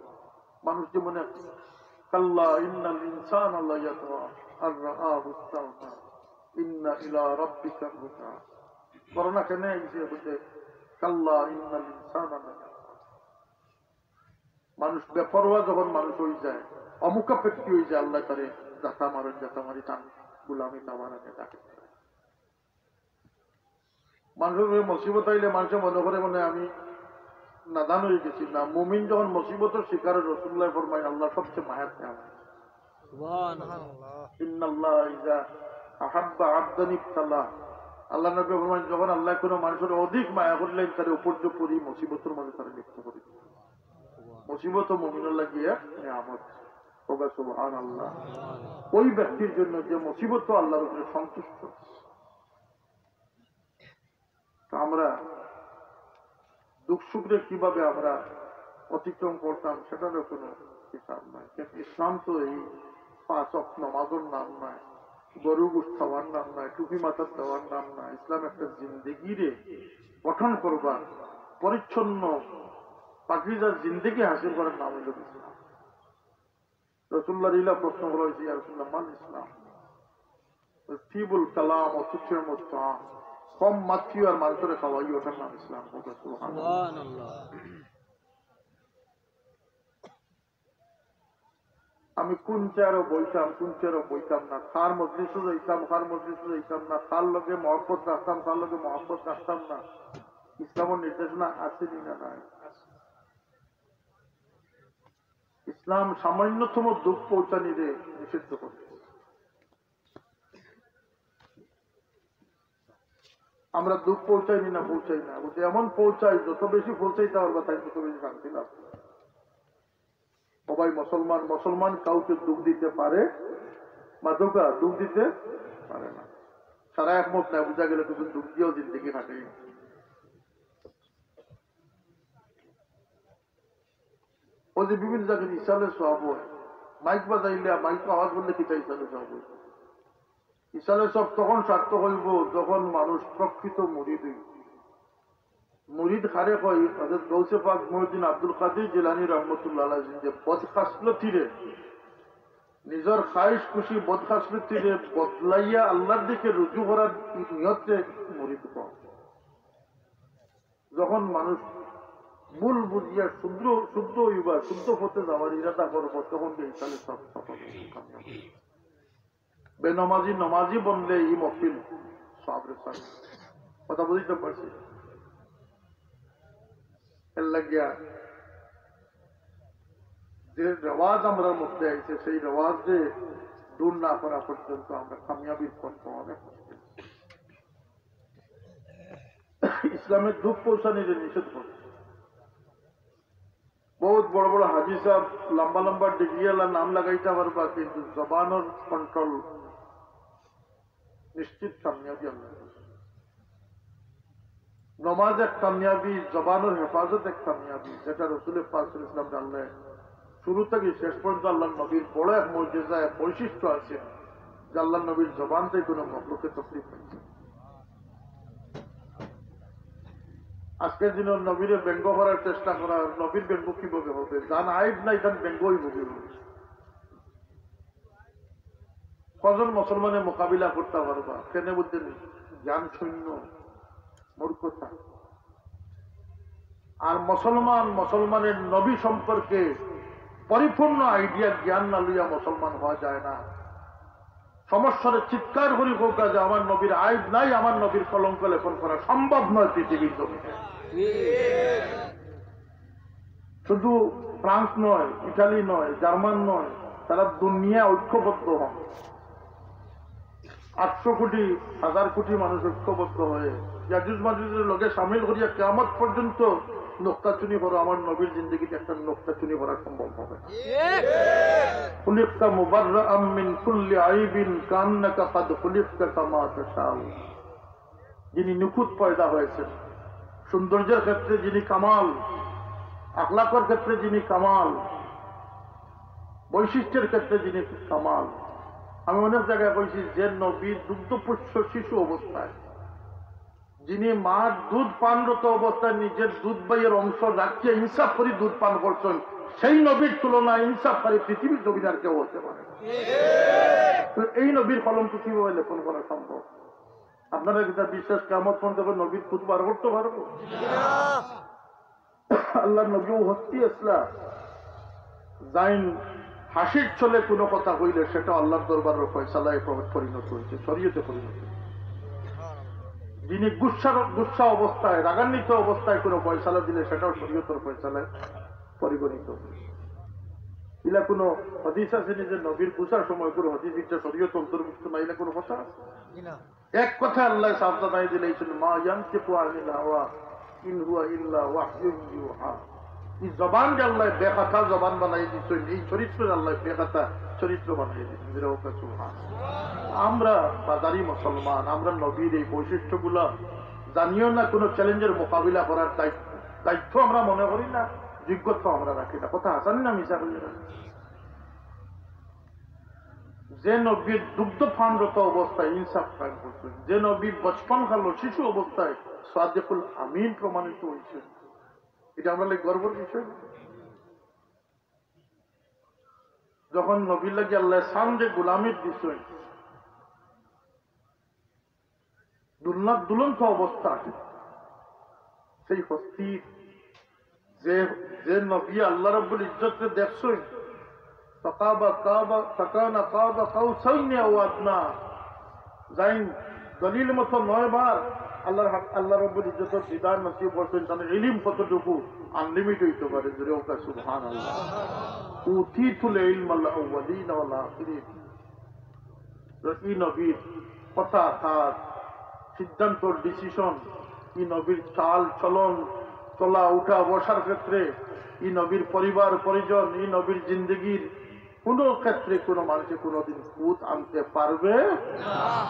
মানুষ যে মনে, কাল্লা ইন্নাল ইনসানা লায়াতগা আন রাআহুস তাগনা, ইন্না ইলা রাব্বিকার রুজা। করোনা কেন আইছে? বলতে, কাল্লা ইন্নাল ইনসানা লায়াতগা। মানুষ বেপরোয়া যখন মানুষ হয়ে যায়, অমুখাপেক্ষী অইছে, আল্লায় তারে যাতা মারইন, যাতা মারি তান গুলামি তাবারাকে ডাকে। মানষর উপরে মুসিবত আইলে মানষে মনে করে, মানে, আমি নাদান অইগেছি। না, মুমিন যখন মুসিবতর শিকার অয়, রাসুলুল্লায় ফরমাইন, আল্লায় সবচে মায়া দেখাইন। সুবহানাল্লাহ। ইন্নাল্লাহা ইযা আহাব্বা আবদান ইবতালাহ। আল্লার নবীয়ে ফরমাইন, যখন আল্লায় কুনু মানষরে অধিক মায়া করিলাইন, তারে উপর্যুপরি মুসিবতর মাঝে তারে লিপ্ত করি দেইন। মুসিবত মুমিনর লাগি এক নিয়ামত। কউক্কা সুবহানাল্লাহ। ওই ব্যক্তির জন্য যে মুসিবত আল্লার উপরে সন্তুষ্ট। তো আমরা দুঃখ সুখরে কিভাবে আমরা অতিক্রম করতাম, সেটারও কোনো হিসাব নাই। কিন্তু ইসলাম তো এই পাঁচ ওয়াক্ত নামাজর নাম নায়, গরু গোশত খাওয়ার নাম নায়, টুপি মাথাত দেওয়ার নাম নায়। ইসলাম একটা জিন্দেগিরে গঠন করবার, পরিচ্ছন্ন, পাকিজা জিন্দেগি হাসিল করার নাম অইলো ইসলাম। রাসুলুল্লাহরে ইলা প্রশ্ন করা অইছে, ইয়া রাসুলুল্লাহ, মাল ইসলাম? তিবুল কালাম ওয়া ইতআমুত তাআম। কম মাতিও আর মানষরে খাওয়াইও, ওটার নাম ইসলাম। কউক্কা সুবহানাল্লাহ। সুবহানাল্লাহ। আমি কুন চেয়ারো বইতাম, কুন চেয়ারো বইতাম না, কার মজলিসো যাইতাম, কার মজলিসো যাইতাম না, কার লগে মহব্বত রাখতাম, কার লগে মহব্বত রাখতাম না, ইসলামর নির্দেশনা আছে নি না নাই? ইসলাম সামান্যতম দুঃখ পৌঁছানিরে নিষিদ্ধ করে। আমরা দুঃখ পৌঁছাই নি না, পৌঁছাই না, বলতে এমন পৌঁছাই, যত বেশি পৌঁছাইতা পারবা, তাইন তত বেশি শান্তি লাভ করবা। ও ভাই মুসলমান, মুসলমান কাউকে দুঃখ দিতে পারে, মাতুক্কা দুঃখ দিতে পারে না। সারা একমত নায়, বুঝা গেল কিছু দুঃখ দিয়াও জিন্দেগি কাটে। ওই যে বিভিন্ন জায়গায় ইসালে সওয়াব অয়, মাইক বাজাইলে, মাইক আওয়াজ করলে কিতা ইসালে সওয়াব অয়? ইসালে সওয়াব তখন সার্থক অইবো যখন মানুষ প্রকৃত মুরিদ অইবো। মুরিদ কারে কয়? হযরত গৌসে পাক মহিউদ্দিন আব্দুল কাদির জিলানী রহমতুল্লাহ আলাইহি যে বদখাসলতিরে, নিজর খাহিশ খুশি বদখাসলতিরে বদলাইয়া আল্লার দিকে রুজু করার নিয়তে মুরিদ কয়। যখন মানুষ ভুল বুঝিয়া শুদ্ধ, শুদ্ধ অইবার, শুদ্ধ পথে যাওয়ার ইরাদা করবো, তখন যে ইসালে সওয়াব পাবো। বেনমাজি নমাজি বনলে ই মহফিল সওয়াবরে ছাড়ে। কথা বুঝাইতাম পারছি? এর লাগিয়া যে রেওয়াজ আমরার মধ্যে আইছে, সেই রেওয়াজরে দূর না করা পর্যন্ত আমরা কামিয়াবির পথ পাওয়া অনেক মুশকিল। ইসলামে দুঃখ পৌঁছানিরে নিষেধ করে। বহুত বড় বড় হাজি সাব, লম্বা লম্বা ডিগ্রিআলা নাম লাগাইতা পারবা, কিন্তু জবানর control নিশ্চিত কামিয়াবি আল্লাহ। নমাজ এক কামিয়াবি, জবানর হেফাজত এক কামিয়াবি, যেটা রসুল পাক সাল্লাল্লাহু আলাইহি ওয়াসাল্লাম জানলে শুরু থাকি শেষ পর্যন্ত আল্লার নবীর বড় এক মুজিজা, এক বৈশিষ্ট্য আছে, যে আল্লার নবীর জবান থাকি কোনো মখলুকে তকলিফ পাইছে না। আজকের দিনর নবীরে ব্যঙ্গ করার চেষ্টা করা, নবীর ব্যঙ্গ কিভাবে হবে? যান আইব নাই, তান ব্যঙ্গ অইবো কিভাবে? কজন মুসলমানে মোকাবিলা করতা পারবা? কেনে বুঝছেন? জ্ঞান শূন্য, মূর্খতা। আর মুসলমান, মুসলমানের নবী সম্পর্কে পরিপূর্ণ আইডিয়া, জ্ঞান না লইয়া মুসলমান হওয়া যায় না। সমস্যারে চিৎকার করি কউক্কা যে, "আমার নবীর আইব নাই, আমার নবীর কলঙ্ক লেপন করা সম্ভব নয় পৃথিবীর জমিনে।" শুধু ফ্রান্স নয়, ইটালি নয়, জার্মান নয়, সারা দুনিয়া ঐক্যবদ্ধ হন। আটশো কোটি, হাজার কোটি মানুষ ঐক্যবদ্ধ হয়ে ইয়াজুজ মাজুজরে লগে সামিল করিয়া কিয়ামত পর্যন্ত নুকতাচুনি করো, আমার নবীর জিন্দেগিত একটা নুকতাচুনি করা সম্ভব হবে না। খুলিকতা মুবাররাআম মিন কুল্লি আইবিন কান্নাকা কাদ খুলিকতা কামা তাশাউ। যিনি নিখুঁত পয়দা হয়েছেন, সৌন্দর্যের ক্ষেত্রে যিনি কামাল, আখলাকর ক্ষেত্রে যিনি কামাল, বৈশিষ্ট্যের ক্ষেত্রে যিনি কামাল। আমি অনেক জায়গায় কইছি, যে নবী দুগ্ধপোষ্য শিশু অবস্থায়, যিনি মার দুধ পানরত অবস্থায় নিজের দুধ বাইয়ের অংশ রাখিয়া ইনসাফ করি দুধ পান করছেন, সেই নবীর তুলনায় ইনসাফকারী পৃথিবীর জমিনে আর কেউ হতে পারে না। তো এই নবীর কলঙ্ক কিভাবে লেপন করা সম্ভব? আপনারা কিতা বিশ্বাস কিয়ামত পর্যন্ত নবীর খুদ বার করতে পারবো? আল্লাহর নবী ও হস্তি আসলা, যাইন হাসির ছলে কোনো কথা হইলে সেটা আল্লাহর দরবারের ফয়সালায় প-, পরিণত হয়েছে, শরীয়তে পরিণত হয়েছে। যিনি গুসা, গুসা অবস্থায়, রাগান্বিত অবস্থায় কোনো ফয়সালা দিলে সেটাও শরীয়তের ফয়সালায় পরিগণিত হয়েছে। ইলা কোনো হাদিস আছে নি যে নবীর গুসার সময় কোনো হাদিস, এটা শরীয়ত অন্তর্ভুক্ত না, ইলা কোনো কথা আছে? এক কথা আল্লাহ সাফ জানাই দিলাইছইন, "মা ইয়ানতিকু আনিল হাওয়া, ইন হুয়া ইল্লা ওয়াহয়ুন ইউহা।" এই জবান যে আল্লাহ বেখাতা জবান বানাই দিছইন, এই চরিত্র আল্লাহ বেখাতা চরিত্র বানাই দিছইন। জোরে হোক সুবহান। আমরা বাজারি মুসলমান, আমরা নবীর এই বৈশিষ্ট্যগুলা জানিও না, কোনো চ্যালেঞ্জের মোকাবিলা করার দায়িত্ব, দায়িত্ব আমরা মনে করি না, যোগ্যতা আমরা রাখি না। কথা হাসানি না মিছা করি না? যে নবীর দুগ্ধ পানরত অবস্থায় ইনসাফ কায়েম করছেন, যে নবী বচপন কালো শিশু অবস্থায় সাদিকুল আমিন প্রমাণিত হয়েছেন, এটা আমরা লাগি গর্বর বিষয় না? যখন নবীর লাগি আল্লাহ চান্দে গোলামি দিছেন, দুলনাত দুলন্ত অবস্থা, সেই হস্তির যে, যে নবী আল্লাহ রাব্বুল ইজ্জতরে দেখছইন, ফাকাবা কাবা, ফাকানা কাবা কাউসাইনি আও আদনা, যাইন দলিল মতো নয়বার আল্লাহর হাত, আল্লাহ রাব্বুল ইজ্জতর দিদার নসিব করছেন, তাহলে ইলিম কতটুকু আনলিমিট হইতে পারে, জোরে হোক সুবহানাল্লাহ। উতিতুল ইলমাল আউয়ালিন ওয়াল আখিরিন। তো এই নবীর কথা, তার সিদ্ধান্ত, ডিসিশন, এই নবীর চাল চলন, চলা উঠা বসার ক্ষেত্রে, এই নবীর পরিবার পরিজন, এই নবীর জিন্দেগির কোনো ক্ষেত্রে কোনো মানুষে কোনোদিন খুঁত আনতে পারবে না।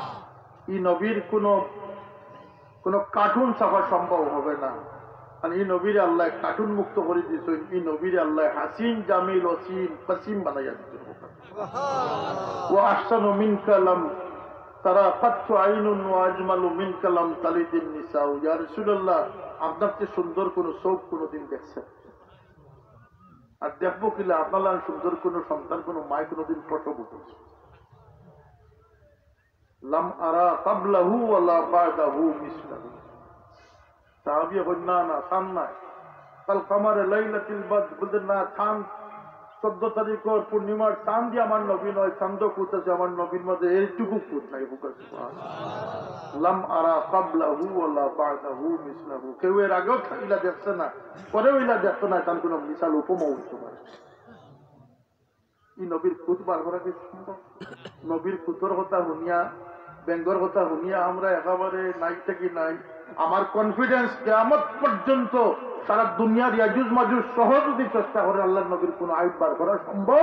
এই নবীর কোনো কোনো কার্টুন ছাপা সম্ভব হবে না। আর এই নবীরে আল্লাহ কার্টুন মুক্ত করে দিয়েছেন, এই নবীরে আল্লাহ হাসিন, জামিল, ওসিম, কাসিম বানাইয়া দিয়েছেন। ওয়া আহসানু মিনকা লাম তারা কাত্তু আইনুন ওয়া আজমালু মিনকা লাম তালিদিন নিসাউ। ইয়া রাসূলুল্লাহ, আপনার চেয়ে সুন্দর কোনো চোখ কোনোদিন দেখছেন? আর দেখবো কিলা আপনার লাম সুন্দর কোনো সন্তান কোনো মায় কোনোদিন প্রসব করছে? লাম আরা ক্বাবলাহু ওয়ালা বা'দাহু মিসলাহু। সাহাবী কইন, "না, না, চান নাই।" কাল কামারে লাইলাতুল বদর, বলতে, "না, চান চোদ্দ তারিখর পূর্ণিমার চান দিয়া আমার নবী নয়, চান্দ খুঁত আছে আমার নবীর মাঝে, এইটুকু খুঁত নাই।" বুকে সুবহান। লাম আরা ক্বাবলাহু ওয়ালা বা'দাহু মিসলাহু। কেউ এর আগেও ইলা দেখছে না, পরেও ইলা দেখতো না, তার কোনো মিসাল উপমা উঠতে পারে। ই নবীর খুঁত বার করা কি সম্ভব? নবীর খুঁতর কথা হুনিয়া, ব্যঙ্গর কথা হুনিয়া আমরা একেবারে নাই থাকি নাই। আমার কনফিডেন্স কিয়ামত পর্যন্ত সারা দুনিয়ার ইয়াজুজ মাজুজ সহ যদি চেষ্টা করে আল্লাহর নবীর কোনো আইব বার করা সম্ভব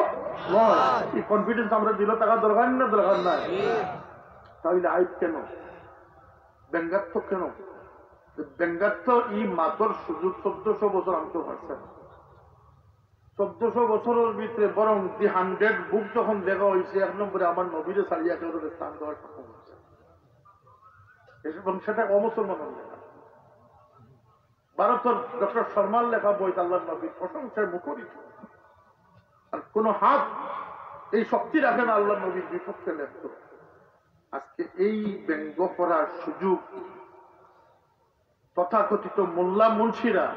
নয়। এই কনফিডেন্স আমরা দিল থাকা দরকার না, দরকার নাই? তাহলে আইব কেন? ব্যঙ্গাত্মক কেন? ব্যঙ্গাত্মক ই মাতর সুযোগ চোদ্দশো বছর আনতে পারছে না। চোদ্দশো বছরের ভিতরে বরং দি হান্ড্রেড বুক যখন দেখা হয়েছে, এক নম্বরে আমার নবীরে ছাড়িয়া কেউ তারে স্থান দেওয়ার সম্ভব হচ্ছে না। এবং সেটা অমুসলমানের লেখা। ভারতের ডক্টর শর্মার লেখা বই আল্লাহর নবীর প্রশংসায় মুখরিত। আর কোনো হাত এই শক্তি রাখে না আল্লাহর নবীর বিপক্ষে লেখত। আজকে এই ব্যঙ্গ করার সুযোগ তথাকথিত মোল্লা মুন্সিরা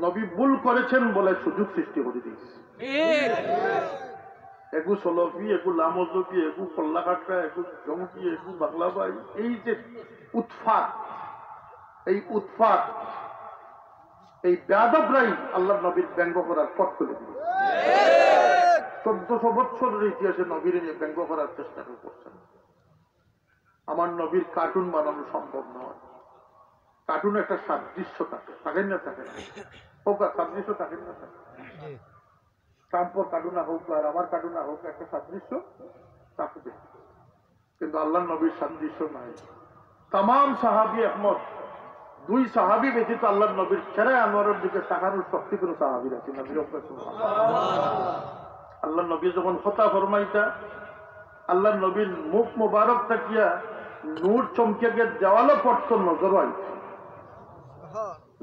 নবী ভুল করেছেন বলে সুযোগ সৃষ্টি করে দিয়েছে। এগু সলফি, এগু লামজবি, এগু কল্লাকাটরা, এগু জঙ্গি, এগু বাংলা ভাই, এই যে উৎপাত, এই উৎপাত, এই বেয়াদবরাই আল্লাহর নবীর ব্যঙ্গ করার পথ খুলে দিয়েছে। চোদ্দশো বছরের ইতিহাসে নবীর নিয়ে ব্যঙ্গ করার চেষ্টা কেউ করছে না। আমার নবীর কার্টুন বানানো সম্ভব নয়। কার্টুন একটা সাদৃশ্য থাকে, থাকে না, থাকে না? হোক আর সাদৃশ্য থাকে না, থাকে না? ট্রাম্পর কার্টুন হোক আর আমার কার্টুন হোক, একটা সাদৃশ্য থাকবে, কিন্তু আল্লাহর নবীর সাদৃশ্য নাই। তামাম সাহাবী একমত, দুই সাহাবী ব্যতীত আল্লাহর নবীর চেহারা আনোয়ারের দিকে তাকানোর শক্তি কোনো সাহাবীর আছে না। আল্লাহর নবী যখন কথা ফরমাইতা, আল্লাহর নবীর মুখ মোবারক থাকিয়া নূর চমকে গিয়ে দেওয়ালো পড়তো, নজর আইত।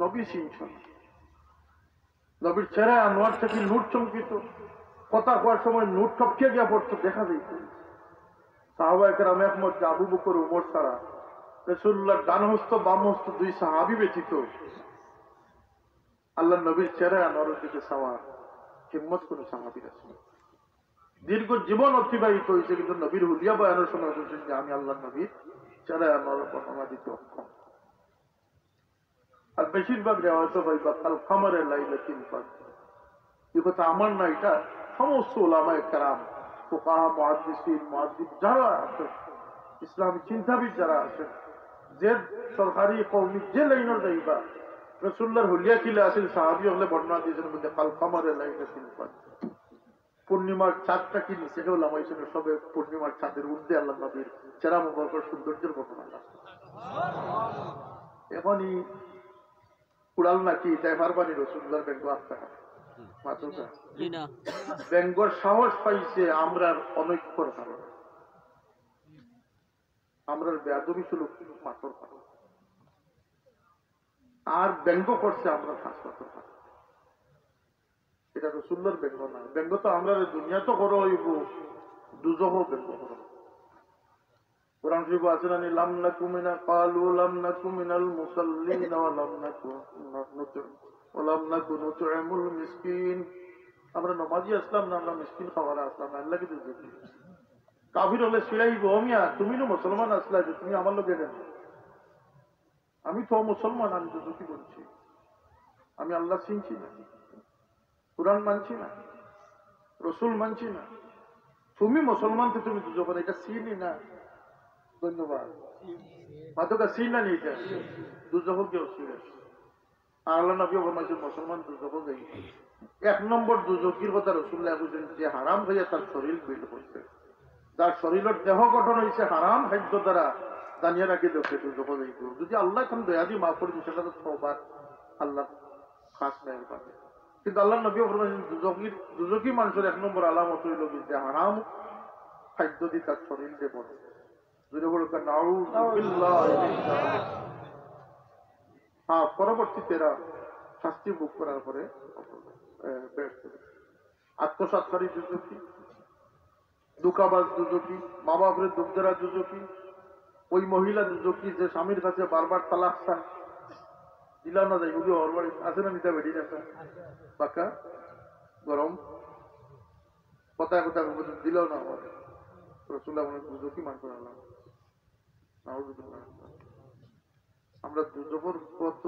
নবী চিনছ না। নবীর চেহারা আনোয়ার থেকে নূর চমকিত, কথা কওয়ার সময় নূর টপকে গিয়া পড়তো, দেখা যাইত। সাহাবায়ে কেরাম একমত যে আবু বকর উমর ছাড়া রাসূলুল্লাহর ডান হস্ত বাম হস্ত দুই সাহাবী ব্যতীত আল্লাহর নবীর চেহারা আনোয়ারের দিকে চাওয়ার হিম্মত কোনো সাহাবীর আছে না। দীর্ঘ জীবন অতিবাহিত হয়েছে, কিন্তু নবীর হুলিয়া বয়ানের সময় বলছেন যে আমি আল্লাহর নবীর চেহারায় আমার বর্ণনা দিতে অক্ষম। আর বেশিরভাগ রেওয়ায়ত পাইবা কাল কামারে লাইলাতুল কদর। এই কথা আমার না, এটা সমস্ত ওলামায়ে কেরাম, ফুকাহা, মুহাদ্দিসিন, মুহাদ্দিস যারা আছেন, ইসলামী চিন্তাবিদ যারা আছেন, যে সরকারি কওমি যে লাইনর যাইবা, রাসূলুল্লাহর হুলিয়া কিলা আছিল, সাহাবী অকলে বর্ণনা দিয়েছেন বলতে কাল কামারে লাইলাতুল কদর। পূর্ণিমার চাঁদটা কি নিচে কেউ লামাইছে না? সবে পূর্ণিমার চাঁদের ঊর্ধ্বে আল্লাহ নবীর চেহারা মুবারকের সৌন্দর্যের বর্ণনা আছে। এখনই কুড়াল নাকি তাই পারবানি রসুল্লাহর ব্যঙ্গ আত্মা মাতুকা। জি না। ব্যঙ্গর সাহস পাইছে আমরার অনৈক্যর কারণে, আমরার বেয়াদবি সুলুক মাতর কারণে। আর ব্যঙ্গ করছে আমরার খাসলতর কারণে। এটা রসুল্লাহর ব্যঙ্গ না। ব্যঙ্গ তো আমরারে দুনিয়াত করা অইবো, দুজখো ব্যঙ্গ করা অইবো। কোরআন শরীফ আছে না নি, "লাম নাকু মিনা, ক্বালু লাম নাকু মিনাল মুসাল্লিন ওয়া লাম নাকু নুত'ইম, ওয়া লাম নাকু নুত'ইমুল মিসকিন।" আমরা নমাজি আসলাম না, আমরা মিসকিন খাওয়ারা আসলাম না, আল্লাহ কি দুজখি? কাফির অকলে চিড়াইবো, "ও মিয়া, তুমি না মুসলমান আসলা যে তুমি আমার লগে কেন?" আমি তো মুসলমান, আমি দুজখি বলছি, আমি আল্লাহ চিনছি না, কোরআন মানছি না, রসুল মানছি না। তুমি মুসলমান তো তুমি দুজখো না, এটা চিনি না। ধন্যবাদ। মাতুকা চিন না নি এটা? দুজখো কেউ চিনে। আর আল্লাহ নবী ফরমাইছে মুসলমান দুজখো যাইবো। এক নম্বর দুজখির কথা রসুল্লাহ বুঝেন যে হারাম খাইয়া তার শরীর বিল্ড করছে। যার শরীরের দেহ গঠন হয়েছে হারাম খাদ্য দ্বারা, জানিয়ে রাখি দেবে দুজখো যাইবো। যদি আল্লাহ এখন দয়া দিয়ে মাফ করে দিন, সেটা তো তওবার আল্লাহ খাস মেহেরবানি। কিন্তু আল্লাহ নবী ফরমাইছেন দুজখির, দুজখি মানুষের এক নম্বর আলামত হইল কি যে হারাম খাদ্য দিয়ে তার শরীর যে বড়। জোরে বলুন, "নাউযুবিল্লাহ।" হ্যাঁ, পরবর্তীতে এরা শাস্তি ভোগ করার পরে, এ, বেহেশতে যাবে। আত্মসাৎকারী দুজখি, ধোঁকাবাজ দুজখি, মা বাপরে দুখ দেরা দুজখি, ওই মহিলা দুজখি যে স্বামীর কাছে বারবার তালাক চায়, দিলা না যায়, ওগুলো ওর বাড়ি আছে না, নিতা বেটি আছে, পাকা গরম, কথা কথা বলতে দিলেও না হয়। রসুল্লাহ বলেন, "দুজখি মান করে আল্লাহ।" নাউযুবিল্লাহ। আমরা দুজখর পথ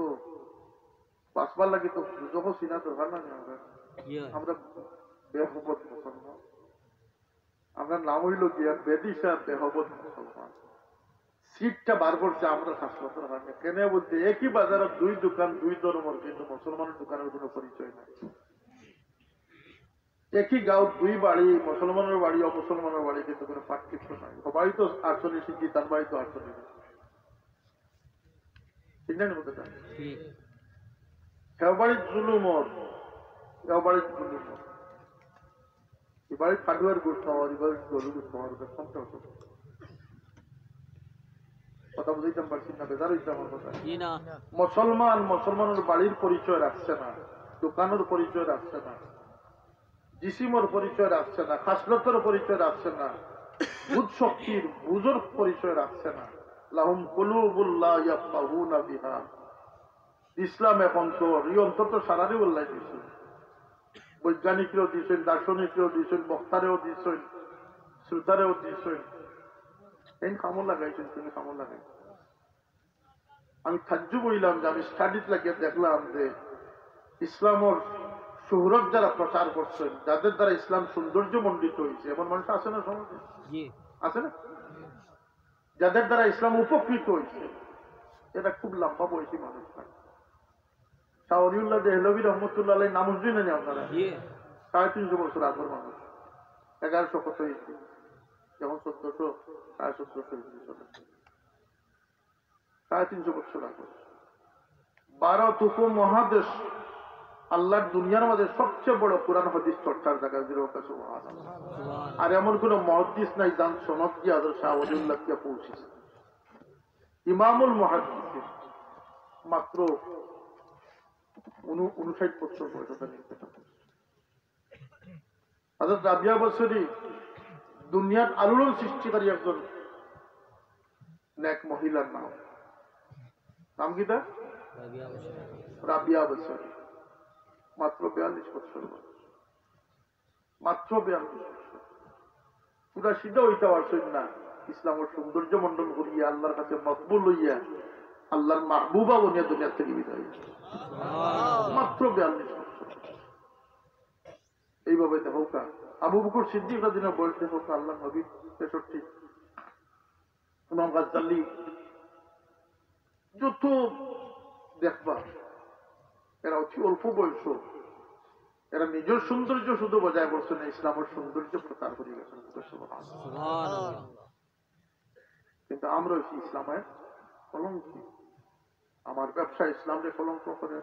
বাঁচবার লাগি তো দুজখ চিনা দরকার না নি আমরা? ইয়া। আমরা বেহবত মুসলমান। আমরা নাম হইল গিয়া বেদিশা বেহবত মুসলমান। সিটটা বার করছে আমরা খাসলতর কারণে। কেনে বলতে একই বাজারর দুই দোকান, দুই ধর্মর, কিন্তু মুসলমানর দোকানর কোনো পরিচয় নাই। একই গাঁওত দুই বাড়ি, মুসলমানর বাড়ি, অমুসলমানর বাড়ি, কিন্তু কোনো পার্থক্য নাই। ও বাড়ি তো আটচল্লিশ ইঞ্চি, তার বাড়ি তো আটচল্লিশ ইঞ্চি। ঠিক না নি কথাটা? ঠিক। হে বাড়িত জুলুম অর, হে বাড়িত জুলুম অর। ই বাড়িত ফাটুয়ার গুড় খাওয়ার, ই বাড়িত গরু গুড় খাওয়ার, এটা কোনটা হতো? কথা বুঝাইতাম পারছি না, বেজার হইছে আমার কথা। জি না। মুসলমান মুসলমানর বাড়ির পরিচয় রাখছে না, দোকানর পরিচয় রাখছে না, জিসিমর পরিচয় রাখছে না, খাসলতর পরিচয় রাখছে না, বুঝ শক্তির বুঝর পরিচয় রাখছে না। লাহুম কুলুবুল লা ইয়াফকাহুনা বিহা। ইসলাম এখন তো ই অন্তত সারারে উল্লাই দিছে, বৈজ্ঞানিকরেও দিছেন, দার্শনিকরেও দিছেন, বক্তারেও দিছেন, শ্রোতারেও দিছেন। এই কামো লাগাইছেন, তুমি কামো লাগাইছেন। আমি তাজ্জুব হইলাম যে আমি স্টাডিত লাগিয়া দেখলাম যে ইসলামর শোহরত যারা প্রচার করছেন, যাদের দ্বারা ইসলাম সৌন্দর্য মণ্ডিত হয়েছে, এমন মানুষ আছে না সমাজে? জি। আছে না? যাদের দ্বারা ইসলাম উপকৃত হয়েছে, এটা খুব লম্বা বয়সী মানুষ না। শাহ ওলিউল্লাহ দেহলভী রহমতুল্লাহ আলাইহি নাম শুনছেন না আপনারা? জি। সাড়ে তিনশো বছর আগর মানুষ, এগারোশো কত ইসবি, যখন সতেরোশো, সাড়ে সতেরোশো ইসবি চলে। সাড়ে তিনশো বছর আগে। ভারত উপমহাদেশ আল্লাহর দুনিয়ার মধ্যে সবচেয়ে বড় কোরআন হাদিস চর্চার জায়গা, জোরে বলুন সুবহানাল্লাহ। আর এমন কোন মুহাদ্দিস নাই যান সনদ গিয়া হযরত শাহ ওলিউল্লাহ গিয়া পৌঁছেছে। ইমামুল মুহাদ্দিসিন মাত্র উন-, ঊনষাট বছর বয়স, ওটা নিয়ে কথা বলছে। হযরত রাবিয়া বসরি দুনিয়ার আলোড়ন সৃষ্টিকারী একজন নেক মহিলার নাম। নাম কিতা? রাবিয়া বসরি। রাবিয়া বসরি। মাত্র বিয়াল্লিশ বছর বয়স। মাত্র বিয়াল্লিশ বছর। পুরা সিধা অইতা পারছইন না। ইসলামর সৌন্দর্য মণ্ডল করিয়া আল্লাহর কাছে মকবুল অইয়া আল্লাহর মাহবুবা বনিয়া দুনিয়া থাকি বিদায় অইছইন। মাত্র বিয়াল্লিশ বছর। এইভাবে দেখউক্কা, আবু বকর সিদ্দিক রাদিয়াল্লাহু আনহুর বয়স দেখউক্কা, আল্লাহর নবী তেষট্টি, ইমাম গাজ্জালী, যত দেখবা, এরা অতি অল্প বয়স, এরা নিজর সৌন্দর্য শুধু বজায় করছে না, ইসলামর সৌন্দর্য প্রচার করি গেছে। সুবহানাল্লাহ। কিন্তু আমরা অইছি ইসলামর কলঙ্ক। আমার ব্যবসা ইসলামরে কলঙ্ক করে,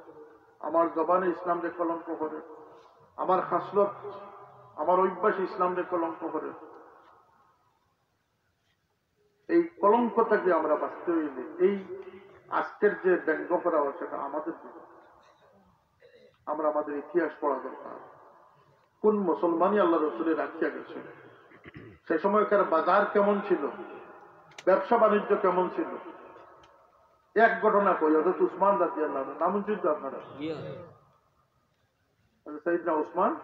আমার জবানে ইসলামরে কলঙ্ক করে, আমার খাসলত, আমার অভ্যাস ইসলামরে কলঙ্ক করে। এই কলঙ্ক থাকি আমরা বাঁচতে অইলে এই আজকের যে ব্যঙ্গ করা হয়, সেটা আমাদের জীবন। আমরা আমাদের ইতিহাস পড়া দরকার। কোন মুসলমানই আল্লাহ রসুলে রাখিয়া গেছে, সে সময়কার বাজার কেমন ছিল, ব্যবসা বাণিজ্য কেমন ছিল। এক ঘটনা কই, হযরত উসমান রাদিয়াল্লাহু আনহু, নাম শুনছেন তো আপনারা? সাইয়েদনা উসমান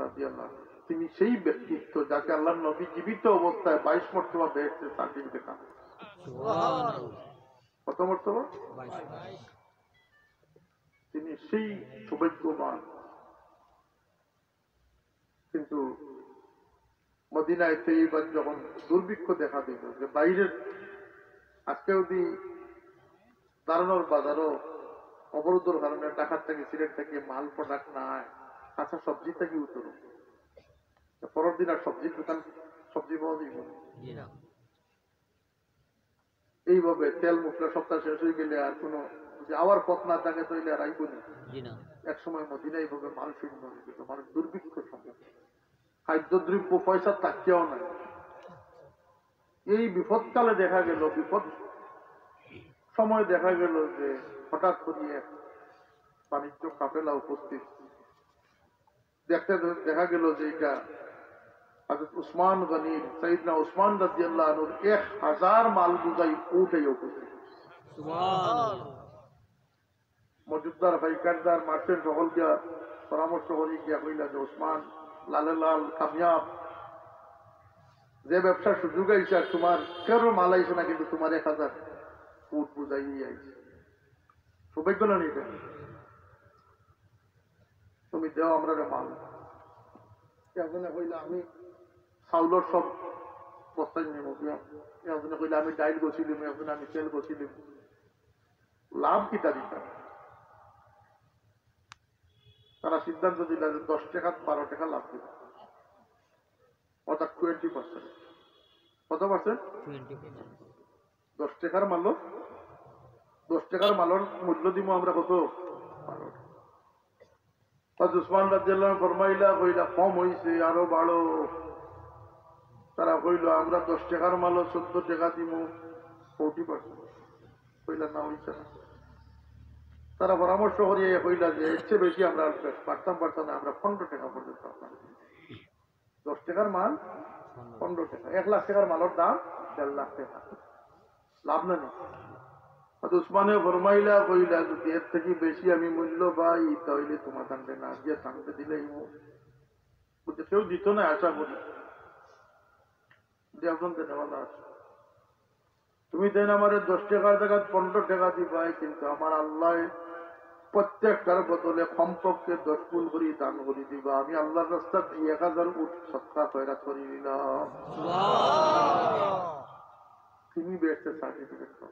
রাদিয়াল্লাহু আনহু, তিনি সেই ব্যক্তিত্ব যাকে আল্লাহর নবী জীবিত অবস্থায় বাইশ মর্তবা বেহেশতে সার্টিফিকেট দেন। কত মর্তবা? তিনি সেই সৌভাগ্যবান। কিন্তু মদিনায় তৈয়বাত যখন দুর্ভিক্ষ দেখা দিল, যে বাইরের, আজকে যদি দারুণর বাজারও অবরোধের কারণে ঢাকার থাকি, সিলেট থাকি মাল প্রোডাক্ট না আয়, কাঁচা সবজি থাকি উতরো, তো পরের দিন আর সবজির দোকান, সবজি পাওয়া যাইব না। এইভাবে তেল মশলা সবটা শেষ অই গেলে আর কোনো, যদি আবার পথ না থাকে, তাইলে আর আইব না। এক সময় মদিনা এইভাবে মাল শূন্য অই গেল, মানে দুর্ভিক্ষ সময়, খাদ্যদ্রব্য পয়সা থাকিয়াও নাই। এই বিপদকালে দেখা গেল, বিপদ সময় দেখা গেল যে হঠাৎ করি এক বাণিজ্য কাফেলা উপস্থিত। দেখতে দে-, দেখা গেল যে এটা হযরত উসমান গনির, সাইয়েদনা উসমান রাদিয়াল্লাহু আনহুর এক হাজার মাল বুঝাই উঠাই উপস্থিত। মজুদদার, পাইকারদার, মার্চেন্ট সকল গিয়া পরামর্শ করি গিয়া কইলা যে, "উসমান, লালে লাল, কামিয়াব, যে ব্যবসার সুযোগ আইছে, আর তোমার কারো মাল আইছে না, কিন্তু তোমার এক হাজার উট বুঝাই আইছে। সৌভাগ্য না নি এটা? তুমি দেও আমরারে মাল।" একজনে কইলা, "আমি চাউলর সব বস্তায় নিমু।" একজনে কইলা, "আমি ডাইল গছিলিমু।" একজনে, "আমি তেল গছিলিমু।" লাভ কিতা দিতা? তারা সিদ্ধান্ত দিলা যে দশ টেকাত বারো টেকা লাভ দিবা, অর্থাৎ টোয়েন্টি পার্সেন্ট। কত পার্সেন্ট? দশ টেকার মাল, দশ টেকার মালর মূল্য দিমু আমরা কত? বারো। হযরত উসমান রাদিয়াল্লাহু আনহু ফরমাইলা, কইলা, "কম অইছে, আরো বাড়ো।" তারা কইল, "আমরা দশ টেকার মালও চোদ্দ টেকা দিমু, ফোর্টি পার্সেন্ট।" কইলা, "না, অইছে না।" তারা পরামর্শ করিয়া কইলা যে, "এর চেয়ে বেশি আমরা আর পারতাম, পারতাম না, আমরা পনেরো টেকা পর্যন্ত আপনার।" দশ টেকার মাল পনেরো টেকা, এক লাখ টেকার মালর দাম দেড় লাখ টেকা, লাভ না নি? আর উসমানে ফরমাইলা, কইলা, "যদি এর থাকি বেশি আমি মূল্য পাই, তাইলে তোমার সঙ্গে না দিয়া থাকতে দিলেই হোক।" বুঝতে কেউ দিত না, আশা করি। যদি আপনাদের নেওয়া না আছে, তুমি দেন আমারে দশ টেকার জাগাত পনেরো টেকা দিবায়, কিন্তু আমার আল্লায় প্রত্যেকটার বদলে কমপক্ষে দশ গুণ করি দান করি দিবা। আমি আল্লাহর রাস্তাত এই এক হাজার উট সদকা খয়রাত করি দিলাম। তুমি বেহেশতে সার্টিফিকেট পাও।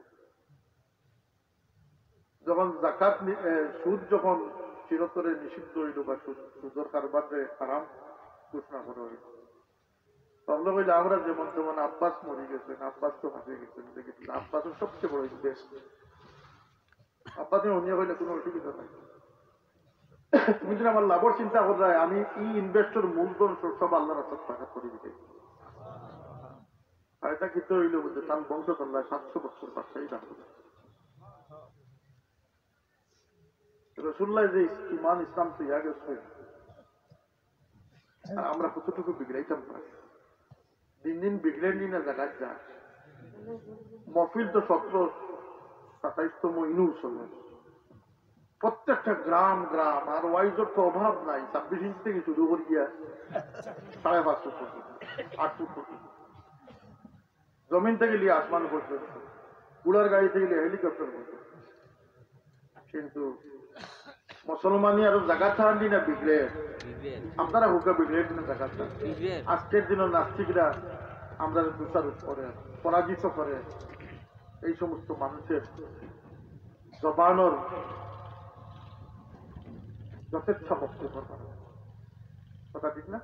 যখন জাকাত নি-, এ, সুদ যখন চিরতরে নিষিদ্ধ অইল বা সুদ, সুদর কারবাররে হারাম ঘোষণা করা অইল, তখন কইলে আমরা যেমন তেমন আব্বাস মরি গেছেন, আব্বাস তো ফাঁসি গেছেন, দেখি আব্বাসের সবচেয়ে বড় ইনভেস্ট। আব্বাসে উনিয়ে কইলে কোনো অসুবিধা নাই। তুমি যদি আমার লাভর চিন্তা করো, আমি এই ইনভেস্টর মূলধন সব আল্লাহর রাস্তাত খরচ করি দিতে। আর এটা কিতা অইল বুঝতে, তার বংশধররা সাতশো বছর বাদশাহী দান করে। রসুল্লাহ যে ইমান ইসলাম তো ইয়া গেছে, আর আমরা কতটুকু বিগড়াইতাম পারি? দিন দিন বিগড়ে নি না জাগাত যা। মহফিল তো সতেরো সাতাইশতম ইনু চলে। প্রত্যেকটা গ্রাম গ্রাম, আর ওয়াইজর তো অভাব নাই, ছাব্বিশ ইঞ্চি থেকে শুরু করিয়া সাড়ে পাঁচ ফুট পর্যন্ত, আট ফুট পর্যন্ত, জমিন থেকে নিয়ে আসমান পর্যন্ত, ঘোড়ার গাড়ি থেকে নিয়ে হেলিকপ্টার পর্যন্ত। কিন্তু মুসলমানি আরো জাগা থাকি না বিগড়ে? বিগড়ে। আপনারা হুকা বিগড়ে কিনা জাগা থাকি? বিগড়ে। আজকের দিনে নাস্তিকরা আমরা দোষারোপ করে, পরাজিত করে, এই সমস্ত মানুষের জবানর যথেচ্ছা বক্তব্য করে। কথা ঠিক না?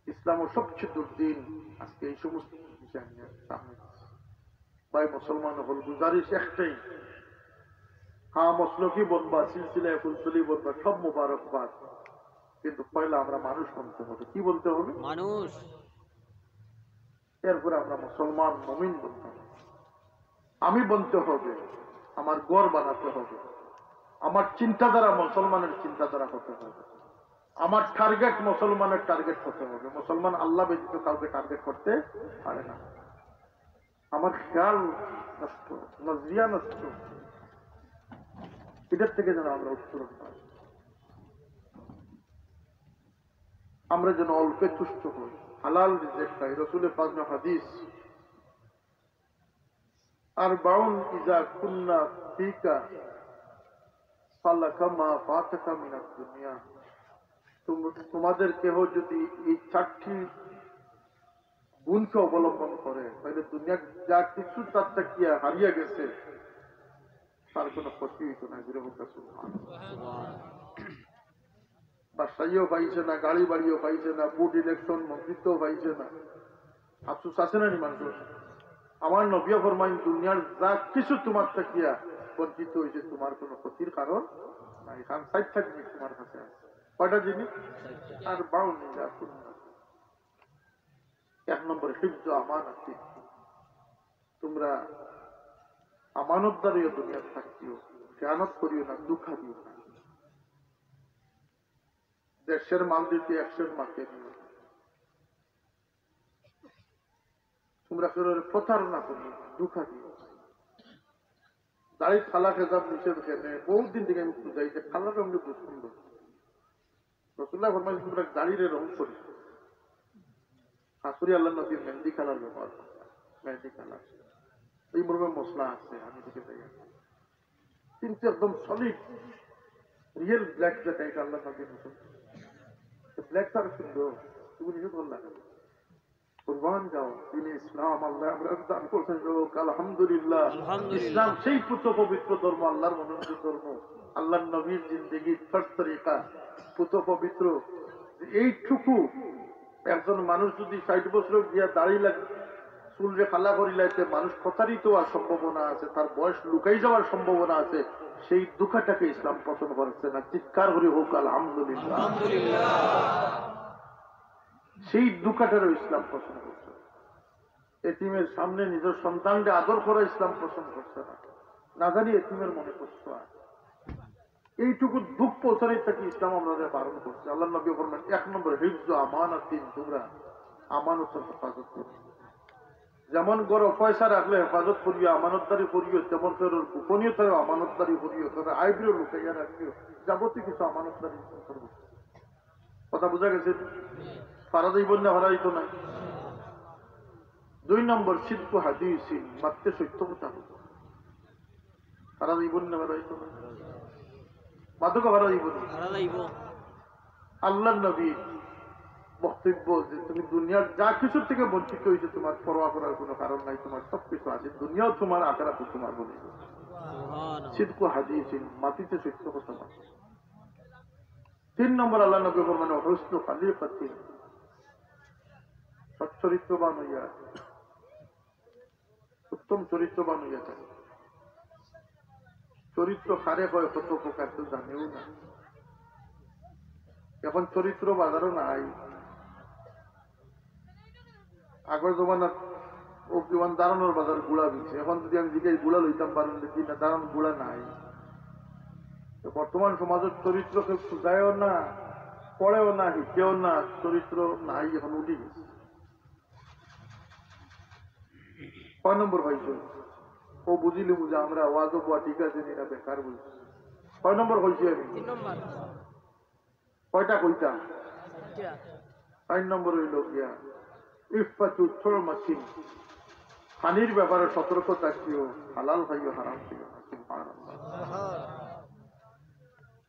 ইসলাম ও সবচেয়ে দুর্দিন আজকে এই সমস্ত বিষয় নিয়ে সামনে। ভাই মুসলমান হল গুজারিশ একটাই, হ্যাঁ, মসলকি বনবা, সিলসিলায় ফুলসলি বনবা, সব মোবারকবাদ, কিন্তু পয়লা আমরা মানুষ বনতে হবে। কি বনতে হবে? মানুষ। এরপরে আমরা মুসলমান মুমিন বনতে হবে। আমি বনতে হবে, আমার ঘর বানাতে হবে, আমার চিন্তাধারা মুসলমানের চিন্তাধারা হতে হবে, আমার টার্গেট মুসলমানের টার্গেট হতে হবে। মুসলমান আল্লাহ ব্যতীত কাউকে টার্গেট করতে পারে না। আমার খেয়াল নষ্ট, নজরিয়া নষ্ট, এটার থেকে যেন আমরা উত্তরণ পাই। আমরা যেন অল্পে তুষ্ট হই, হালাল রিজিক খাই। রসুলের পাঁচ হাদিস, আরবাউন ইজা কুন্না ফিকা সালাকা মা ফাতাকা মিনাদ দুনিয়া। তোম-, তোমাদের কেহ যদি এই চারটি গুণকে অবলম্বন করে, তাহলে দুনিয়ার যা কিছু তার থাকিয়া হারিয়ে গেছে, তার কোনো ক্ষতি হইতো না। জোরে বলতে সুবহান। বাসাইও পাইছে না, গাড়ি বাড়িও পাইছে না, ভোট ইলেকশন মন্ত্রিত্বও পাইছে না। আফসোস আছে না নি মানুষের? আমার নবীও ফরমাইন, দুনিয়ার যা কিছু তোমার থাকিয়া বঞ্চিত হয়েছে, তোমার কোনো ক্ষতির কারণ নাই। খান সাইড থাকবে তোমার কাছে আছে। কয়টা জিনিস? Are bound. এক নম্বর, হিফজ আমানাতি। তোমরা আমানতদারিও দুনিয়ার থাকিও, খেয়ানত করিও না, ধোঁকা দিও না। দেড়শোর মাল দিতে একশোর মাকে দিও। তোমরা কেউরে প্রতারণা করিও না, ধোঁকা দিও না। দাড়িত কালা খেজাব নিষেধ কেনে? বহুত দিন থেকে আমি বুঝাই যে কালা রঙের দুশ্মন লোক। রসুল্লাহ ফরমাইছেন, তোমরা দাড়িরে রং করি। খাস করি আল্লাহর নবী মেহেদি কালার ব্যবহার করতেন, মেহেদি কালার। এই মর্মে মশলা আছে, আমি দেখে যাই। কিন্তু একদম সলিড, রিয়েল ব্ল্যাক যেটা, এটা আল্লাহর নবী মুসলমান। ব্ল্যাক তো আরো সুন্দর, তুমি নিজে ভালো লাগে। কুরবান যাও, দিনে ইসলাম আল্লাহ আমরা দান করছেন, হোক আলহামদুলিল্লাহ। আলহামদুলিল্লাহ। ইসলাম সেই পুত পবিত্র ধর্ম, আল্লাহর মনোনীত ধর্ম, আল্লাহর নবীর জিন্দেগির ফার্স্ট তরিকা, পুত পবিত্র। এইটুকু একজন মানুষ যদি ষাট বছর গিয়া দাড়ি লাগে, চুলরে কালা করি লাইতে মানুষ প্রতারিত হওয়ার সম্ভাবনা আছে, তার বয়স লুকাই যাওয়ার সম্ভাবনা আছে, সেই ধোঁকাটাকে ইসলাম পছন্দ করছে না। চিৎকার করি হোক আলহামদুলিল্লাহ। আলহামদুলিল্লাহ। সেই ধোঁকাটারও ইসলাম পছন্দ করছে না। এতিমের সামনে নিজের সন্তানকে আদর করা ইসলাম পছন্দ করছে না। না জানি এতিমের মনে কষ্ট আছে। এইটুকু দুঃখ পৌঁছানি থাকি ইসলাম আমরা বারণ করছে। আল্লাহর নবী ফরমান, এক নম্বর, হিফজ আমানাতিন, তোমরা আমানতের হেফাজত করো। যেমন ঘরো পয়সা রাখলে হেফাজত করিও, আমানতদারি করিও, তেমন করে গোপনীয়তায় আমানতদারি করিও, তবে আইবিরও লুকাইয়া রাখিও, যাবতীয় কিছু আমানতদারি অন্তর্ভুক্ত। কথা বুঝা গেছে? পারা যাইব না, পারা যাইতো না। দুই নম্বর, সিদকু হাদিসিন, মাততে সত্য কথা বলবো। পারা যাইব না, পারা যাইতো না। মাতুকা পারা যাইব না। পারা যাইব। আল্লাহর নবীর বক্তব্য যে তুমি দুনিয়ার যা কিছু থেকে বঞ্চিত হয়েছে, তোমার পরোয়া করার কোনো কারণ নাই, তোমার সবকিছু আছে, দুনিয়াও তোমার, আখেরাতও তোমার বলে। সুবহানাল্লাহ। সিদকু হাদিসিন, মাতিতে সত্য কথা বলো। তিন নম্বর, আল্লাহর নবী ফরমানো, হুসনু খালিকাতিন, সচ্চরিত্রবান হইয়া, উত্তম চরিত্রবান হইয়া থাকে। চরিত্র কারে কয়, কত প্রকার তো জানেও না। এখন চরিত্র বাজারও নাই। আগর জমানাত ও কিমান দারুণর বাজার গুড়া বিকছে। এখন যদি আমি জিজ্ঞেস গুড়া লইতাম পারেন, দেখি না, দারুণ গুড়া নাই। তো বর্তমান সমাজের চরিত্র কেউ খুঁজায়ও না, পড়েও না, হিকেও না, চরিত্র নাই, এখন উঠে গেছে। কয় নম্বর ভাই চরিত্র? ও বুঝিলিমু যে আমরা ওয়াজও বুয়া ঠিক আছে নি না বেকার বুঝছি। কয় নম্বর কইছি আমি? তিন নম্বর। কয়টা কইতা? চাইর নম্বর অইল গিয়া ইফাতু তুমাতিন, পানির ব্যাপারে সতর্ক থাকিও, হালাল খাইও, হারাম খাইও না। সুবহানাল্লাহ।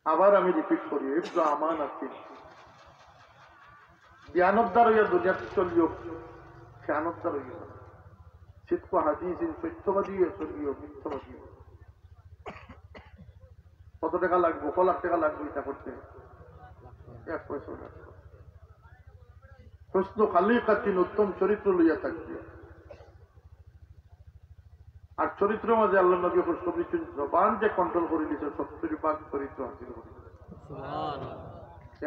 আবার আমি রিপিট করি, ইফদা আমানাতিন, জ্ঞানদার অইয়া দুনিয়াত চলিও, খেয়ানতদার অইও না। সিদকু হাদিসিন, সত্যবাদী অইয়া চলিও, মিথ্যাবাদী অইও না। কত টাকা লাগবো, ক লাখ টাকা লাগবো এটা করতে? এক পয়সা লাগবে। হুসনু খালিকাতিন, উত্তম চরিত্র লইয়া থাকিও। আর চরিত্রর মাঝে আল্লাহর নবী খুশখবরি দিছইন, জবান যে কন্ট্রোল করি দিছে, সত্তর ভাগ চরিত্র হাসিল করি দিছে। সুবহানাল্লাহ।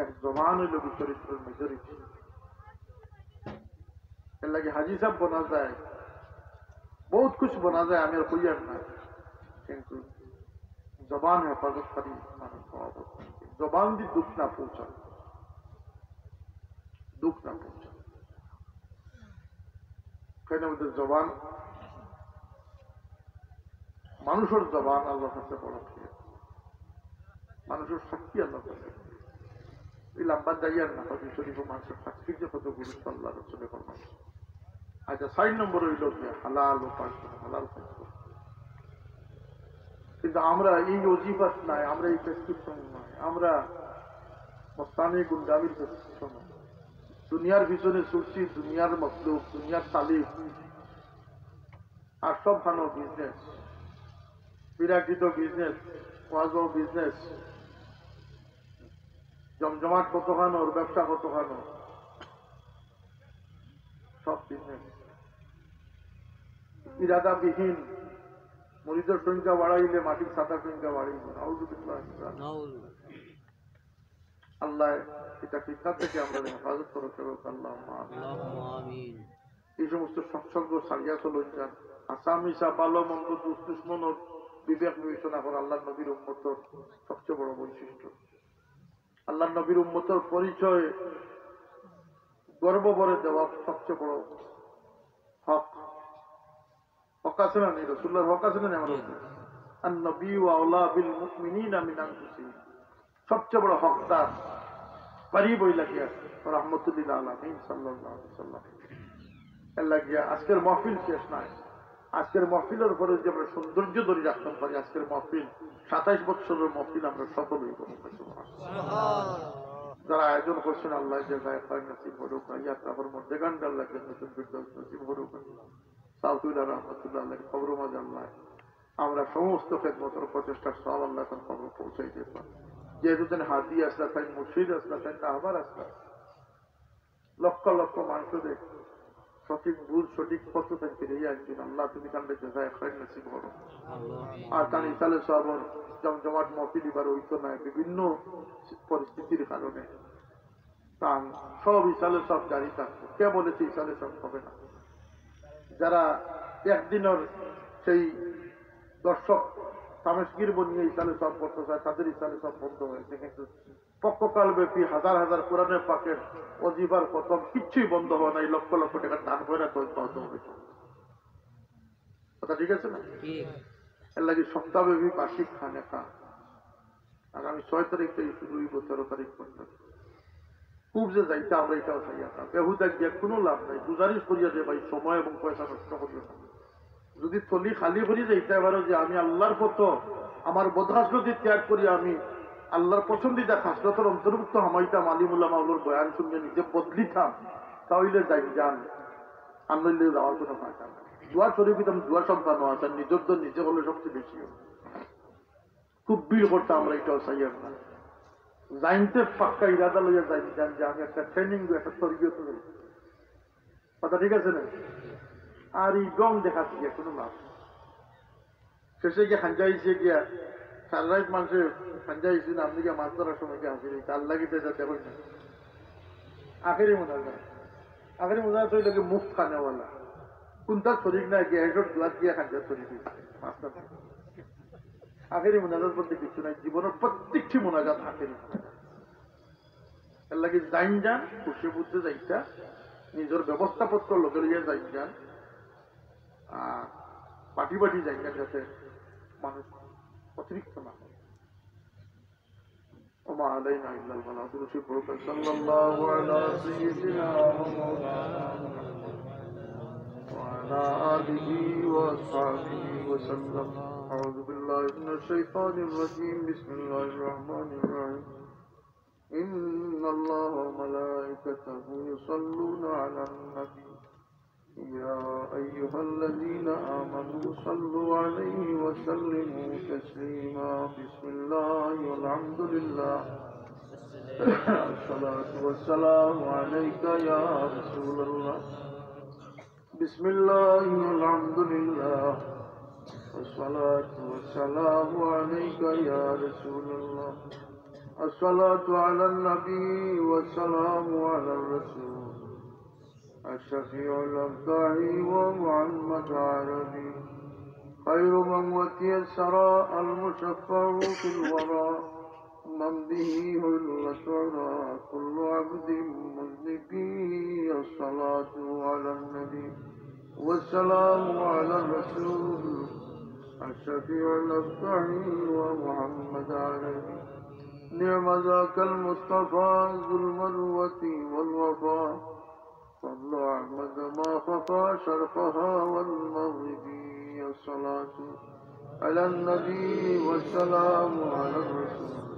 এক জবান অইল কি চরিত্রর মেজরিটি। এর লাগি হাজি সাহেব বনা যায়, বহুত কিছু বনা যায়, আমি আর কইয়ার না, কিন্তু জবান হেফাজতকারী মানুষ হওয়া দরকার। জবান দি দুখ না পৌঁছায়, দুখ না পৌঁছায়। কেন আমাদের জবান, মানুষের জবান আল্লাহর কাছে বড় প্রিয়, মানুষের সাক্ষী আল্লাহর কাছে প্রিয়। এই লম্বা যাইয়ার না, হদিস শরীফ ও মানুষের সাক্ষীর যে কত গুরুত্ব আল্লাহ রসুলে ফরমান। আচ্ছা, চাইর নম্বর অইল যে হালাল উপার্জন, হালাল কাজ করো। কিন্তু আমরা এই অজিফাত নাই, আমরা এই প্রেসক্রিপশন নাই, আমরা মস্তানি গুন্ডামির প্রেসক্রিপশন নাই। দুনিয়ার পিছনে ছুটছি, দুনিয়ার মতলব, দুনিয়ার তালিব, আর সব খানো বিজনেস, বিরাটিত বিজনেস, ওয়াজও বিজনেস, জমজমাট কতখানো, ব্যবসা কতখানো, সব বিজনেস। ইরাদাবিহীন মুরিদর সংখ্যা বাড়াইলে মাটির সাদা সংখ্যা বাড়াইব। নাউজুবিল্লাহ। নাউজুবিল্লাহ। আল্লাহ এটা ফিতনা থেকে আমরা হেফাজত করো, সবাই আল্লাহ। আল্লাহুম্মা আমিন। এই সমস্ত সৎসঙ্গ ছাড়িয়া চলুন যান। আসামি সা ভালো মন্দ দুষ দুশ্মনর বিবেক বিবেচনা করা আল্লাহর নবীর উম্মতর সবচেয়ে বড় বৈশিষ্ট্য। আল্লাহর নবীর উম্মতর পরিচয় গর্ব ভরে দেওয়া সবচেয়ে বড় হক। হক আছে না নি? রাসূলুল্লাহর হক আছে না নি আমার উপরে? আন নবী ওয়া আওলা বিল মুমিনিনা মিন আনফুসিহিম। সবচেয়ে বড় হকদার, করিব অইলা গিয়া রাহমাতুল্লিল আলামিন সাল্লাল্লাহু আলাইহি ওয়াসাল্লাম। এর লাগিয়া আজকের মাহফিল শেষ নাই। আজকের মাহফিলের উপরে যে আমরা সৌন্দর্য ধরে রাখতাম পারি, আজকের মাহফিল, সাতাইশ বছরের মাহফিল আমরা সফল হইব। যারা আয়োজন করছেন, আল্লাহ জাযায়ে খায়র নসিব করুক, ইয়াত্রা ফরমর দেগান্ডার লাগে নতুন ফিরদাউস নসিব করুক। সাউতুল্লাহ রহমতুল্লাহ আলাইহি কবর মাঝে আল্লাহ আমরা সমস্ত খেদমতর প্রচেষ্টার সব আল্লাহ তার কবর পৌঁছাই দিবা। যেহেতু তিনি হাদি আসলা, তাই মুর্শিদ আসলা, তাই রাহবার আসলা, লক্ষ লক্ষ মানুষরে সঠিক বুঝ, সঠিক পথ তাই ফিরিয়ে আনছেন। আল্লাহ তুমি তানরে জাযায়ে খায়র নসিব করো। আর তান ইসালে সবর জমজমাট মহফিল এবার হইতো না, বিভিন্ন পরিস্থিতির কারণে তান সব ইসালে সব জারি থাকতো। কে বলেছে ইসালে সব হবে না? যারা একদিনের সেই দর্শক তামেশগির বনিয়ে ইসালে সব করতে চায়, তাদের ইসালে সব বন্ধ হয়েছে, কিন্তু পক্ষকালব্যাপী হাজার হাজার কোরআনে পাকের ওজিফার খতম কিচ্ছুই বন্ধ হয় নাই, লক্ষ লক্ষ টাকার দান করে তো বন্ধ হবে। কথা ঠিক আছে না? ঠিক। এর লাগি সপ্তাহব্যাপী বার্ষিক খানেকা আগামী ছয় তারিখ থেকে শুরু হইব, তেরো তারিখ পর্যন্ত। খুব যে যাইতা আমরা এটাও চাইয়া না, বেহুদা গিয়া কোনো লাভ নাই। গুজারিশ করিয়া যে ভাই সময় এবং পয়সা নষ্ট করিও না। যদি থলি খালি করি যাইতে পারো যে আমি আল্লাহর পথ, আমার বদখাসলতি ত্যাগ করি আমি আল্লাহর পছন্দিদা খাসলতর অন্তর্ভুক্ত হামাইতাম, আলিম উলামা ওগুলোর বয়ান শুনিয়া নিজে বদলিতাম, তাহলে যাই যান, আর নইলে যাওয়ার কোনো ফায়দা নাই। দোয়া শরীফ দিতাম, দোয়া সম্পাদন আছে, নিজের তো নিজে হলে সবচেয়ে বেশি হবে। খুব ভিড় করতে আমরা এটাও চাইয়ার না। যাইনতে পাক্কা ইরাদা লইয়া যাইন, যান যে আমি একটা ট্রেনিং, একটা তরবিয়ত লই। কথা ঠিক আছে না? আর এই ঢং দেখাতে গিয়া কোনো লাভ নেই। শেষে গিয়া খাঞ্জা হইছে গিয়া, সারা রাত মানুষে খাঞ্জা হইছে না, আপনি গিয়া মাছ ধরার সময় গিয়া হাজির হইতে, আল্লাহ গিয়ে যাতে হয় না। আখেরি মোনাজাত, আখেরি মোনাজাত হইল কি মুফত খানেওয়ালা, কোনটা শরিক না গিয়া, হেসব দুয়ার গিয়া খাঞ্জা শরিক হইছে, মাছ ধরতে। আখেরি মোনাজাত বলতে কিছু নাই, জীবনের প্রত্যেকটি মোনাজাত আখেরি মোনাজাত। এর লাগি যাইন যান, খুশি বুঝতে যাইতা, নিজের ব্যবস্থাপত্র লগে লইয়া যাইন যান। আর বাটি বাটি যাইন না, যাতে মানুষ অতিরিক্ত না হয়। ওমা আলাইনা ইল্লাল বালাগ। দুরূদ শরীফ পড়ুন। সাল্লাল্লাহু আলা সাইয়্যিদিনা ওয়া মাওলানা মুহাম্মাদ ওয়া আলা আলিহি ওয়া সাহবিহি ওয়া সাল্লাম। আউযু বিল্লাহি মিনাশ শাইতানির রাজীম। বিসমিল্লাহির রহমানির রহিম। إن الله وملائكته يصلون على النبي، يا أيها الذين آمنوا صلوا عليه وسلموا تسليما. بسم الله والحمد لله، الصلاة والسلام عليك يا رسول الله. بسم الله والحمد لله، والصلاة والسلام عليك يا رسول الله. الصلاة على النبي والسلام على الرسول، الشفيع الأبدعي ومحمد عربي، خير من وتي الثرى، المشفع في الورى، من به هلت عرى كل عبد مذنب. الصلاة على النبي والسلام على الرسول، الشفيع الأبدعي ومحمد عربي. نعم ذاك المصطفى ذو المروة والوفا، فضل أحمد ما خفى شرقها والمغربي. الصلاة على النبي والسلام على الرسول،